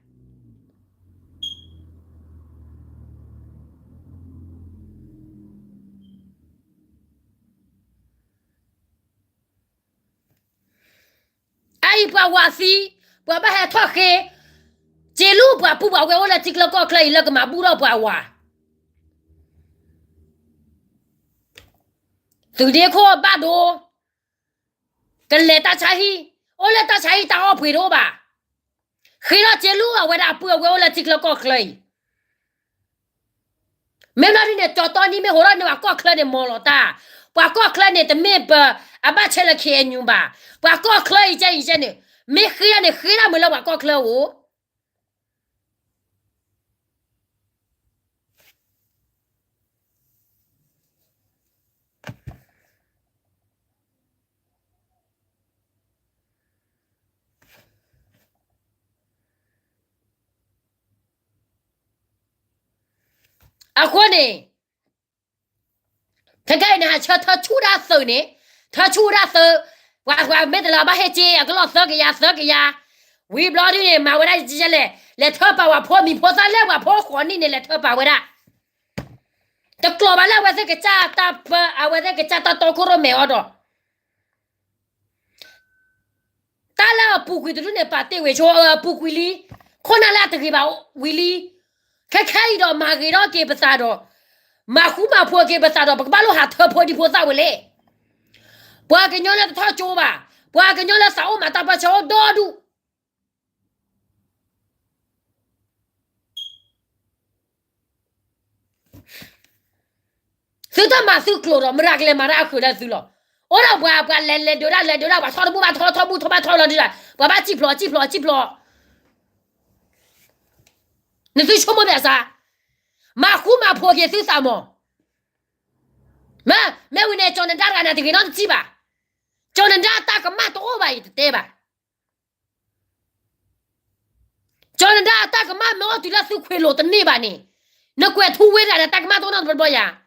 အအံၤပှၤဝၤသံ, ပှၤဘၣ်ဟဲထီၣ်ဃ့, စ့လူပှၤပူၤပှၤဝဲအိၣ်လၢထံချၢကီၢ်ချၢအံၤလၢကမၤဘူၣ်ထီၣ်ပှၤဝၤ, သုးဒ့ခိၣ်ဘၣ်ဒိ, ကလဲၤတၢ်ဆါဟံၣ်, အိၣ်လၢတၢ်ဆါဟံၣ်တၢ်အီၣ်ပှ့ၤတအိၣ်ဘၣ်. ဃ့ထီၣ်စ့လူအဝဲဒၣ်အပုၢ်အဝဲၢ်အိၣ်လၢထံချၢကီၢ်ချၢအံၤ မ့ၢ်ဘျီဒ်န့ၣ် ကၠီတီနံမ့ၢ်ဟိးထီၣ်န့ၢ်ပှၤကီၢ်ချၢန့ၣ် မီၤလီၤတၢ်, ပှၤကီၢ်ချၢန့ၣ် တမ့ၢ်ပအဘၣ်ဆဲးလၢ ခ့ၣ်အဲၣ်ယူၣ် ဘၣ်, ပှၤကီၢ်ချၢအံၤကဲအံၤကဲန့ၣ်, မ့ၢ်ဃ့ဒၣ်န့ၣ် ဃ့ဒၣ်မုာ်လၢပှၤကီၢ်ချၢအအိၣ် အဃိန့ၣ် ခဲကနံၣ်အံၤန့ၣ် ဟးဆၢထၢဆူၣ်ဒၣ်သုးန့ၣ်, ထၢဆူၣ်ဒၣ်သုး, ပှၤပှၤမ့ၢ်တလၢဘၣ်ဟ့ၣ်က့အကလီၢ်သၢကယၤသၢကယၤ, ဝံၤဘျီဒ်န့ၣ် မၤဝဲဒၣ်လဲၣ်, လဲၤထၢပာ်ဝဲဖိမံၤဖိသၣ်လၢပှၤဖိဃိးနံၣ်န့ၣ် လဲၤထၢပာ်ဝဲဒၣ်, တကျိးဘၣ်လၢအဝဲသ့ၣ်ကစၢ်တၢ်ပၢ အဝဲသ့ၣ်ကစၢ်တၢ်တီခိၣ်ရိၣ်မဲာ်အီၤဒီး တၢ်လၢအပူၤကွံာ်တဒူၣ်န့ၣ် ပာ်တ့ၢ်ဝံၤဆိ အပူၤကွံာ်လံ, ခိၣ်နၢ်လၢအတဂ့ၤဘၣ်ဝံၤလံ, ခဲခဲအံၤဒီးမၤဂ့ၤထီၣ်က့ၤပသးဒီး, မၤဃူမၤဖိးက့ၤပသးဒီး ပကဘၣ်လိၣ်ဟးထၢဖိဒံဖိသၣ်ဝဲလဲၣ်. ပှၤကညီလၢတထီၣ်ကၠိဘၣ်, ပှၤကညီလၢသးအိၣ်မၤတၢ်ပၢဆှၢအိၣ်ဒီဒူၣ် သုတၢ်မၤသုကျိၤဒီး မတၤကလဲၤမၤတၢ်အဃုာ်လၢသုလီၤ. အိၣ်ဒီးပှၤ ပှၤလဲၤလဲၤဒုးဒၣ်လဲၤဒုးဒၣ် ပှၤထီၣ်တဘူၣ်ဘၣ်ထီၣ်ထီၣ်ဘူၣ်ထီၣ်ဘၣ်ထီၣ်လီၤဒုးဒၣ် ပှၤဘၣ်စံၣ်ဖျိးစံၣ်ဖျိးစံၣ်ဖျိး နသုဆိကမိၣ်ဘၣ်စၢ်, မၤဃူမၤဖိးက့ၤသုသးမး. မ့ၢ်ဝံၤန့ၣ် ကၠီၤနဒါတဂၤန့ၣ် တဂ့ၤနီတထံၣ်ဘၣ်. ကၠီၤနဒါအတၢ်ကမၣ်တအိၣ်ဘၣ်အံၤတတဲဘၣ်. ကၠီၤနဒါအတၢ်ကမၣ်မ့ၢ်အိၣ်တုၤလၢသုခွ့လိာ်တန့ၢ်ဘၣ်န့ၣ်, နကွဲးထူဝ့တဂၤန့ၣ် တၢ်ကမၣ်တအိၣ်နီတဘျီဘျီယၤ.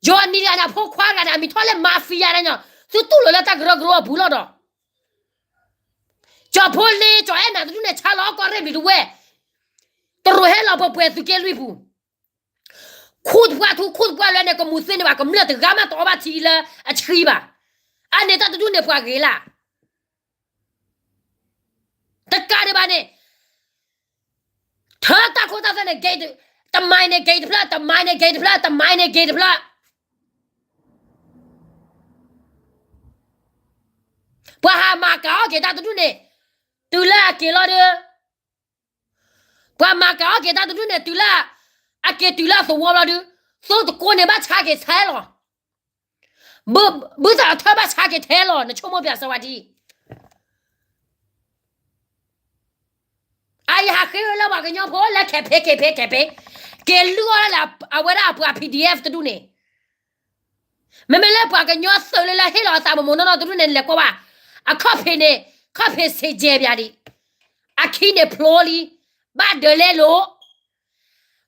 ယီၤနံၤတဂၤန့ၣ် အဖိခွါတဂၤန့ၣ် အမံၤထီၣ်လၢ mafia န့ၣ်, သုတူၢ်လိာ်လၢတၢ်ကရၢကရိအပူၤလီၤဒီး ကၠီၤဖိလ့ ကၠီၤအဲၣ်နၤတဒူၣ်န့ၣ် ဆါလီၤကီၢ်ရ့ၣ်ဘျံၤတဝဲၢ်, တရူးဟဲလီၤပှဲၤပှဲၤသုးက့လွံၢ်ပူၤ, ခူၣ်တပှၢ်ထူခူၣ်တပှၢ်လွဲန့ၣ် ကမူၤသ့န့ၢ်ဘၣ် ကမျၢၢ်တဂၤမးတအီၣ်ဘၣ်ထံလၢအဆှံဘၣ်. အန့ၣ်တၢ်တဒူၣ်န့ၣ်ပှၤဂ့ၤလၢ် တကးဒံးဘၣ်န့ၣ်, ထၢတၢ်ခိတၢ်သွဲန့ၣ် တမၤန့ၣ် က့ၤတဖျၢၣ်, တမၤန့ၣ် က့ၤတဖျၢၣ်, တမၤန့ၣ် က့ၤတဖျၢၣ်. ပှၤဟးမၤကၤအီၣ်က့ၤတၢ်တဒူၣ်န့ၣ်, တုၤလၢအက့ၤလီၤဒီး, ပှၤမၤကၤအီၣ်က့ၤတၢ်တဒူၣ်န့ၣ် တုၤလၢအက့ၤတုၤလၢအသဝီဘျီဒီး, သိတကိးန့ၣ်ဘၣ်ဆါက့ၤထဲလီၤ. ဘုသးထၢဘၣ်ဆါက့ၤထဲလီၤ နဆိကမိၣ်ပၠးစၢၤဝဲဒ်အံၤ. အယဟးဃ့ဝဲလၢပှၤကညီဖိလၢ campaign campaign campaign, က့ၤလုၢ်အီၣ်ဒၣ်လၢအဝဲဒၣ်အပှၤ PDF တဒူၣ်န့ၣ်, မ့မ့ၢ်လၢပှၤကညီသုးလၢလၢဟ့ၣ်လီၤအသးမိၢ်မိၢ်နီၢ်နီၢ်တဒူၣ်န့ၣ် နလဲၤကွၢ်ဘၣ်, အခီၣ်ဖံးန့ၣ်, ခီၣ်ဖံးစ့ၢ်ကီးပၠးဒံး, အခံန့ၣ်ဖျိလံ, ဘၣ်ဒၢးလဲလိာ်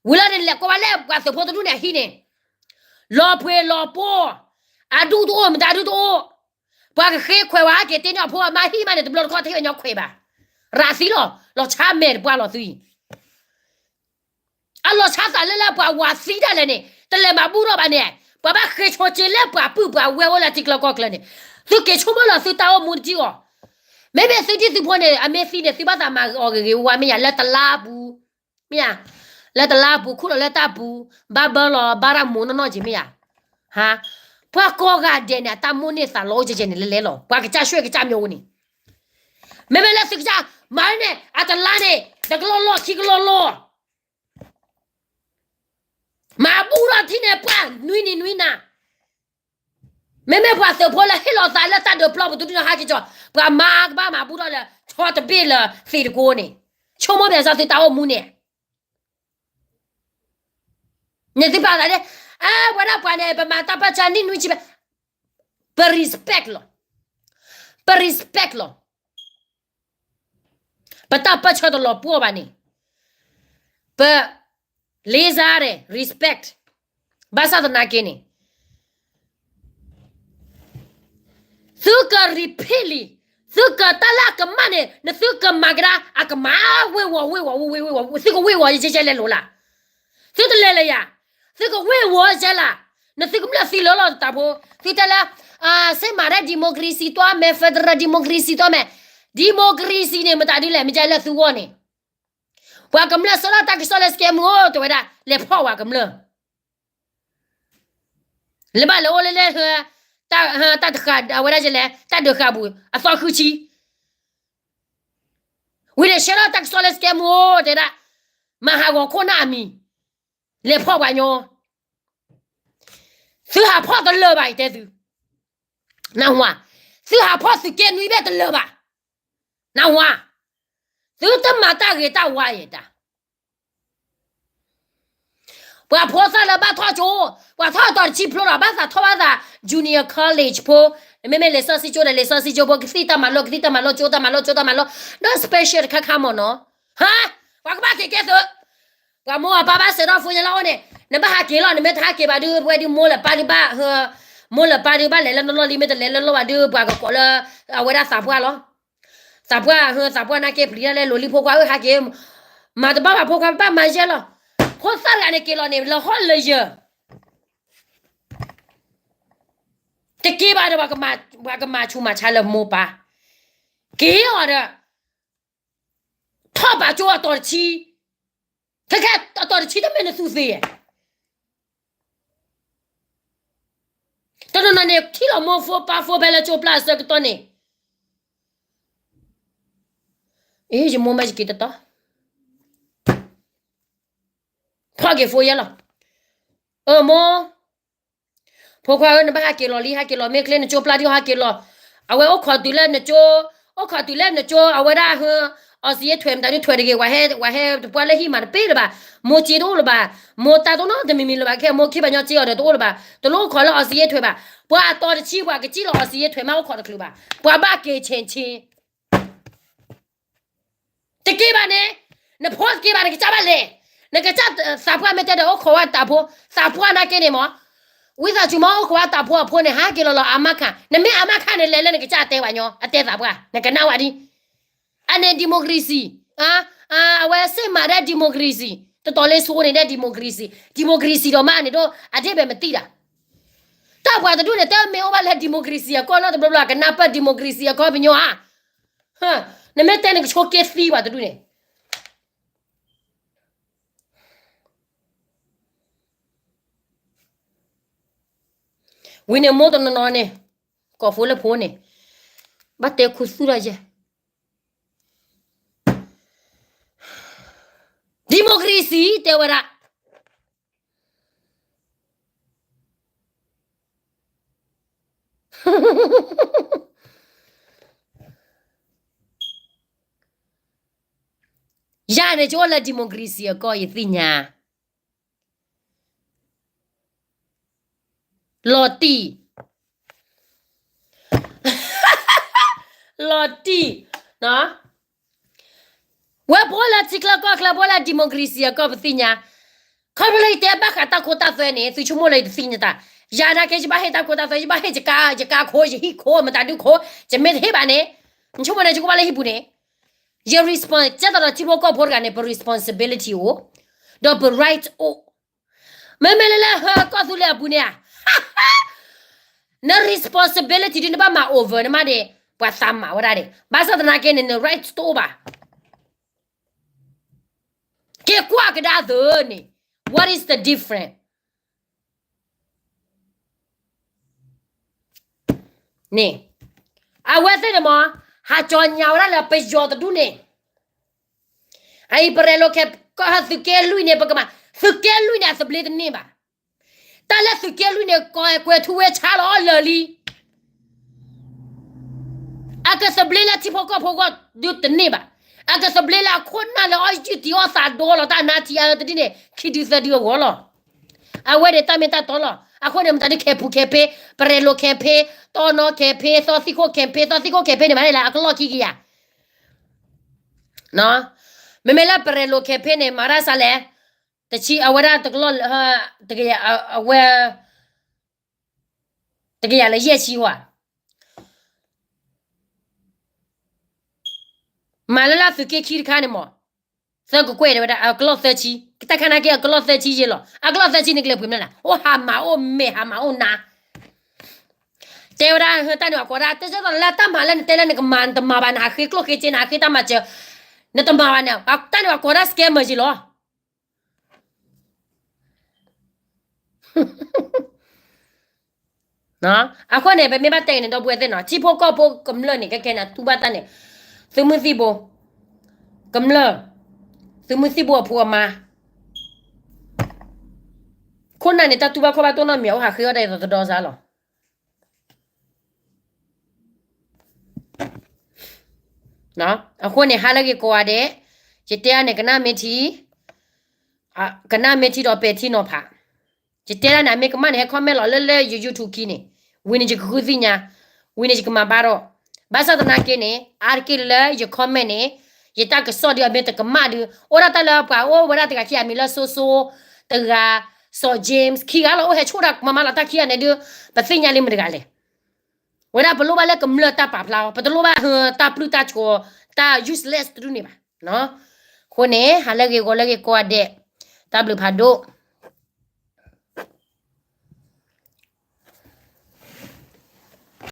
ဝံၤလီၤန့ၣ် နလဲၤကွၢ်ဘၣ်လၢပှၤသုးဖိတဒူၣ်န့ၣ်အဟံၣ်န့ၣ်, လီၤပှ့ၤလီၤပှီၢ်, အဒူၣ်တအိၣ် မတၤဒူၣ်တအိၣ်, ပှၤကဃ့ခွဲးဝဲဟဲက့ၤတ့ၢ်န့ၢ်အဖိအမါဟံၣ်မးန့ၣ် တဘျီတခီၣ်ထဲအညီခွဲးဘၣ်. ရးသံလီၤ, လီၤဆါမဲာ်တပှၢ်လီၤသုအံၤ. အလီၤဆါသးလၢလၢပှၤဝၤသံဒၣ်လဲာ်န့ၣ် တလဲၤမၤဘူၣ်ထီၣ်ဘၣ်န့ၣ်, ပှၤဘၣ်ဃ့ဆိက့လၢပှၤပုၢ်ပှၤဝဲၢ်အိၣ်လၢထံကျါကီၢ်ကျါန့ၣ်, သုက့ၤဆိကမိၣ်လီၤသုတၢ်အိၣ်မူတက့ၢ်အီၤ. မ့မ့ၢ်သုဒ်သုဖိန့ၣ် အမ့ၢ်သံန့ၣ် သုဘၣ်သးမၤအီၤဂ့ၤဂ့ၤဝါဝါမ့ၢ်ယၤ လၢတလါပူၤ မ့ၢ်ဧါ, လၢတလါပူၤ ခူၣ်လီၤလၢတၢ်ပူၤ, ဘၣ်ဘၢလီၤဘၣ်ရၣ်မူးနီၢ်နီၢ်က့ၤမ့ၢ်ဧါ. ဟါ, ပှၤကိးဂၤဒဲးန့ၣ် အတၢ်မိၣ်န့ၢ်သးလီအိၣ်ကဲကဲန့ၣ် လဲၤလဲၤလီၤ. ပှၤကစၢ်ရွှ့ၣ်ကစၢ်မ့ၢ်အိၣ်န့ၣ်, မ့မ့ၢ်လၢသုကစၢ်မၤန့ၣ် အတလါန့ၣ် တကလီၢ်လီၢ်ခံကလီၢ်လီၢ် မၤဘူၣ်ထီၣ်ထံန့ၣ် ပှၤနွံနံၤနွံနၤ, မ့မ့ၢ်ပှၤသုးဖိလၢဟ့ၣ်လီၤသးလၢတၢ်ဒုးပျီပူၤတဒုန့ၣ်ဟဲက့ၤကီၤ, ပှၤမၤကဘၣ်မၤဘူၣ်ထီၣ်လၢဆီတဘ့ၣ်လၢသ့ၣ်တကိးန့ၣ်, ဆိကမိၣ်မဲာ်ဆၢသုတၢ်အိၣ်မူန့ၣ်, န့ၣ်သုပာ်သးန့ၣ်, အဝဲဒၣ်ပှၤန့ၣ် ပမၤတၢ်ပၢၢ်ဆၢနံၣ်နွံဆံဘၣ်, ပ respect လီၤ, ပ respect လီၤ. ပတၢ်ပၢၢ်ဆၢတလီၤပှီၢ်ဘၣ်န့ၣ်, ပ လေးစားတယ် respect, ဘၣ်ဆၣ်သနာ်က့န့ၣ်, သုက repeat လံ, သုကတၢ်လၢအကမၣ်န့ၣ် နသုကမၤကဒါ အကမၤဝ့ၢ်ဝီၤဝ့ၢ်ဝီၤဝ့ၢ်ဝီၤဝ့ၢ်ဝီၤ, သုကဝ့ၢ်ဝီၤယဲယဲလဲၤလိာ်လၢ်, သုတလဲၤလၢယၤ, သုကဝ့ၢ်ဝီၤယဲလၢ်, နသုကမျၢၢ်သံလၢလီၤတၢ်ဖိ, သုတဲလၢ စ့မၤဒဲ democracy တွၢ်မဲာ် federal democracy တွၢ်မဲာ်, democracy န့ၣ် မတၤဒ်လဲၣ် မ့ၢ်ကဲလၢသုဂီၢ်န့ၣ်, ပှၤကမျၢၢ်ဆှၢလီၤတၢ်ကစီၣ်လၢ စကဲမူ အိၣ် တဲဝဲဒၣ် လဲၤဖီၣ်ဝဲကမျၢၢ်, လၢဘၣ်လဲၤအိၣ်လၢလဲၣ်, တၢ်တဃာ်အဝဲဒၣ်လဲၣ် တၢ်ဒုးဃာ်ပူၤ အသီဃုဆံ, ဝံၤန့ၣ် ဆှၢလီၤတၢ်ကစီၣ်လၢ စကဲမူ အိၣ် တဲဒၣ်, မၤဟးဂီၤခိၣ်နၢ်အမံၤ, လဲၤဖီၣ်ပှၤညီ, သုဟးဖီၣ်တလၢာ်ဘၣ် ယတဲသု နၢ်ဟူဧါ, သုဟးဖီၣ်သုးက့နွံဘ့ၣ်တလၢာ်ဘၣ်, နၢ်ဟူဧါ, သုတမၤတၢ်ဂ့ၤတၢ်ဝါယဲတၢ်, ပှၤဖိသၣ်လၢဘၣ်ထီၣ်ကၠိ, ပှၤထီၣ်အတီၤတဆံဖျိဒီး ဘၣ်သးထီၣ်ဘၣ်သး junior college ဖိ, မ့မ့ၢ်လံာ်စီဆှံကၠိဒီး လံာ်စီဆှံကၠိဖိ ကသံၣ်တၢ်မၤလိ ကသံၣ်တၢ်မၤလိ ကၠိတၢ်မၤလိ ကၠိတၢ်မၤလိ, ဒီး special တခါခါမ့ၢ်နီၤ, ဟါ, ပှၤကဘၣ်က့ၤကဲသုး, ပှၤမိၢ်ပၢ်ဘၣ်စဲးထီၣ်ဖိညါလီၤအိၣ်န့ၣ် နဘၣ်ဟးက့ၤလီၤ, နမ့ၢ်တဟးက့ၤဘၣ်ဒုး ပဝဲဒုးမိၢ်လၢပၢ်ဒုးဘၣ်, မိၢ်လၢပၢ်ဒုးဘၣ်လဲၤလၢနီၢ်နီၢ်လံ မ့ၢ်တလဲၤလၢလီၢ်ဘၣ်ဒုး ပှၤကကိးလၢ အဝဲဒၣ်သးပှၢ်လီၤ, သးပှၢ်, သးပှၢ်နာ်က့ပျံၤတၢ်လဲၤလိၤလံ ဖိခွါဧၢ ဟးက့ၤ, မၤတဘၣ်ဘၣ် ဖိခွါဘၣ်မၤယဲလီၤ, ဖိသၣ်တဂၤန့ၣ်က့ၤလီၤန့ၣ် လၢဟီၣ်လၢယၢၤ တက့ၤဘၣ်ဒီး ပှၤကမၤဆူးမၤဆါလၢမိၢ်ပၢ်, က့ၤအီၤဒီး ထီၣ်ဘးကၠိအတီၤတဆံ, ခဲခဲအတီၤတဆံတမ့ၢ်နသူၣ်သ့, တနီၤနီၤန့ၣ် ထံၣ်လီၤမိၢ်ဖိပၢ်ဖိ ဖဲလၢကၠိပျၢ်အဆၢကတီၢ်န့ၣ်, အ့ ယမိၢ်မ့ၢ်ယက့ၤတတီၤ, ဖီၣ်က့ၤဖိယဲလီၤ, အၢ မိၢ် ဖိခွါဧၢ နဘၣ်ဟးက့ၤလီၤလံ ဟးက့ၤလီၤ မ့ၢ်ချ့နကၠိပျၢ်ဒုး ဟးက့ၤလီၤ, အဝဲအိၣ်ခိးတုၤလၢနကၠိ, အိၣ်ခိးတုၤလၢနကၠိ အဝဲဒၣ်ဟၢ, အီစံယ့ထွဲးမတၤဒုးထွဲးတဂ့ၤ, ဝဲဟဲတပှၢ်လၢဟံၣ်မးတပ့ၢ်လၢၤဘၣ်, မိၢ်စ့တအိၣ်လၢၤဘၣ်, မိၢ်တၢ်တအိၣ်နီတမံၤမံၤလၢၤဘၣ်, ခဲမိၢ်ခ့ပှၤညီစ့အီၤဒီးတအိၣ်လၢၤဘၣ်, တလိၣ်အိၣ်ခိးလၢအီစံယ့ထွဲးဘၣ်, ပှၤအတီၤတဆံ ပှၤကစံၣ်လီၤအီစံယ့ထွဲးမးအိၣ်ခိးတချုးဘၣ်, ပှၤဘၣ်က့ၤဆဲးဆ့ တက့ၤဘၣ်န့ၣ်, နဖိတက့ၤဘၣ် နကစၢ်ဘၣ်လဲၤ, နကစၢ်သးပှၢ်မ့ၢ်တဲဒီးအိၣ်ခိးဝဲတၢ်ဖိ, သးပှၢ်နာ်က့န့ၣ်မး, ဝံသးစူၤမးအိၣ်ခိးဝဲတၢ်ဖိအဖိန့ၣ် ဟးက့ၤလီၤလီၤ အမါခါ, နမ့ၢ်အမါခါန့ၣ် လဲၤလၢနကစၢ်တဲဘၣ်ညီ, အတဲသးပှၢ်, နကနၣ်ဝဲဒ်, အန့ၣ် democracy, အဝဲစ့မၤဒဲ democracy, တတီၤလၢဆိန့ၣ်ဒဲ democracy, democracy ဒီးမးန့ၣ်ဒီး အဒ့ၣ်ဘဲမတံၢ်ဒၣ် တၢ်ပှၤတဒူၣ်န့ၣ် တမ့ၢ်အိၣ်ဘၣ်လၢ democracy အကီၢ်နီတဘျီဘျီ ကနၢ်ပၢၢ် democracy အကီၢ်ပညီဧါ, နမ့ၢ်တဲနကဆိးက့သံပှၤတဒူၣ်န့ၣ်, ဝံၤန့ၣ်မိၢ်တနီၤနီၤန့ၣ်, ကိးဖိလၢဖိန့ၣ်, ဘၣ်တဲခူသူၣ်ဒီးယဲ democracy တဲဝဲဒၣ် ယၤန့ၣ် ကအိၣ်လၢ democracy အကီၢ် ယသ့ၣ်ညါ, လီၤတံၢ်, လီၤတံၢ်, ဝဲပအိၣ်လၢထံချၢကီၢ်ချၢ ပအိၣ်လၢ democracy အကီၢ် ပသ့ၣ်ညါ, ခီဖျိလၢယတဲဘၣ်ဃးတၢ်ခိတၢ်သွဲန့ၣ် သုဆိကမိၣ်လၢယတသ့ၣ်ညါတၢ်, ယၤနာ်က့ ယဘၣ်ဟ့ၣ်တၢ်ခိတၢ်သွဲ ယဘၣ်ဟ့ၣ်ယကါ ယကါခိ ယဟံၣ်ခိ မတၤဒုခိ ယမ့ၢ်တဟ့ၣ်ဘၣ်န့ၣ် နဆိကမိၣ်န့ၣ် ယကဘၣ်လၢဟံၣ်ပူၤန့ၣ် ယ response ကဲသိးဒီးထံဖိကီၢ်ဖိတဂၤန့ၣ် ပ responsibility အိၣ်, ဒီးပ right အိၣ်, မ့မ့ၢ်လၢလၢဟၢကီၢ်သူလ့ၤအပူၤန့ၣ်ဧါ န responsibility ဒ်နဘၣ်မၤ over နမးန့ၣ် ပှၤသးမၤဝဲဒၣ်န့ၣ် ဘၣ်ဆၣ်သနာ်က့န့ၣ် န right တအိၣ်ဘၣ်. က့ၤကွၢ်ကဒါသုန့ၣ် what is the difference န့ၣ် အဝဲသ့ၣ်န့ၣ်မ့ၢ် ဟးကၠီညါဝဲဒၣ်လၢပယီၤတဒူၣ်န့ၣ် အအံၤ ပရဲၣ်လိာ်ခဲ ကီၢ်ဟၢသုးက့လွံၢ်န့ၣ် ပကမၤ သုးက့လွံၢ်န့ၣ် အသဘျ့တန့ၢ်ဘၣ်. တၢ်လၢသုးက့လွံၢ်န့ၣ် ကီၢ်အဲၣ်ကွဲၤထူဝဲဆါလီၤအီၤလၢာ်လံ အကသဘျ့လၢထံဖိကီၢ်ဖိအဂီၢ်ဒုးတန့ၢ်ဘၣ်. အကသဘျ့လၢအခိၣ်နၢ်လၢအီၣ်ယုၢ်တံၢ်အီၣ်သးဒီလီၤ တၢ်နါထံအါတဒ်န့ၣ် ခံဒုသၢဒုအဂီၢ်လီၤ. အဝဲန့ၣ်တၢ်မ့ၢ်တၢ်တီလီၤ. အဃိန့ၣ် မတၤဒ် campaign campaign ပရဲၣ်လိာ် campaign တီနီ campaign သီသံခိၣ် campaign သီသံခိၣ် campaign န့ၣ် မၤဒ်လဲၣ် အကလီၢ်ခံကယၤ မ့မ့ၢ်လၢပရဲၣ်လိာ် campaign န့ၣ် မၤရၣ်စးလဲၣ်, တဆံ အဝဲဒၣ်တကလီၢ် တကယၤ အဝဲ တကယၤလၢယဲၢ်ဆံဝဲ မၤလၢလၢသုးက့ခံတခါန့ၣ်မး, သၢကကွဲၢ်တဲဝဲဒၣ် အကလီၢ်သၢဆံ, တၢ်ခါနာ်က့ အကလီၢ်သၢဆံယဲၢ်လီၤ. အကလီၢ်သၢဆံန့ၣ် ကလဲၤပှ့ၤမနုၤလဲၣ်, အိၣ်ဟးမၤအိၣ်မဲာ်ဟးမၤအိၣ်နါ, တဲဝဲဒၣ် တၢ်န့ၣ် ပှၤကိးဒၣ် တဲဆၢလၢတၢ်မၤလၢနတဲလၢနကမၤ နတမၤဘၣ် နဟးဃ့ကျိၣ်ဃ့စ့ နဟးဃ့တၢ်မၤစၢၤ, နတမၤဘၣ်န့ၣ် တၢ်န့ၣ် ပှၤကိးဒၣ် scammer ယဲၢ်လီၤ. အဃိန့ၣ် ပမ့ၢ်ဘၣ်တဲဂ့ၤန့ၣ် ဒီပုၢ်ဝဲၢ်သ့ၣ်နီၤ ထံဖိကီၢ်ဖိကမျၢၢ်န့ၣ် ကဲကဲန့ၣ် တူၢ်ဘၣ်တၢ်န့ၣ် သုးမုၢ်သံၣ်ဘိ ကမျၢၢ် သုးမုၢ်သံၣ်ဘိအဖိအမါ ခိၣ်နၢ်န့ၣ် တၢ်တူၢ်ဘၣ်ခီၣ်ဘၣ်တိၢ်နီၣ်မံၤ အိၣ်ဟးဃ့အီၣ်တၢ်အံၤသဒီစါလီၤ. အဃိန့ၣ် ဟါလၢဂ့ၤကိးဂၤဒဲး, ယတဲအါန့ၣ် ကနၣ်မ့ၢ်ထံ, ကနၣ်မ့ၢ်ထံဒီးပဲာ်ထံနီၤဖး, ယတဲဒၣ်န့ၣ် အမ့ၢ်ကမၣ်န့ၣ် ဟဲ comment လီၤလၢလၢယ YouTube ခံန့ၣ်, ဝံၤန့ၣ်ယကဃုသ့ၣ်ညါ, ဝံၤန့ၣ်ယကမၤဘၣ်ဒီး, ဘၣ်ဆၣ်သနာ်က့န့ၣ် အါတက့ၢ်လၢယ comment န့ၣ်, ယတၢ်ကစီၣ်ဒ်အမ့ၢ်တကမၣ်ဒုး အိၣ်ဒၣ်တၢ်လၢပှၤအိၣ်ဝဲဒၣ်တဂၤခံဂၤမံၤလၢ Soso တဂၤ, စီၤ James ခံဂၤလီၤ အိၣ်ဟဲဆိၣ်ဒၣ်ကမၤမၤလီၤတၢ်ခံဂၤန့ၣ်ဒုး, ပသ့ၣ်ညါလံမတၤတဂၤလဲၣ်. ဝဲဒၣ်ပလိၣ်ဘၣ်လၢကမျၢၢ်တၢ်ပာ်ဖျါအီၤ, ပတလိၣ်ဘၣ်ဟၢတၢ်ပျုၢ်တၢ်ဆိး, တၢ် useless တဒူၣ်န့ၣ်ဘၣ်. အဃိန့ၣ် ဟါလၢဂ့ၤဂီၤလၢဂ့ၤကိးဂၤဒဲး, တၢ်ဘျုးဖးဒိၣ်.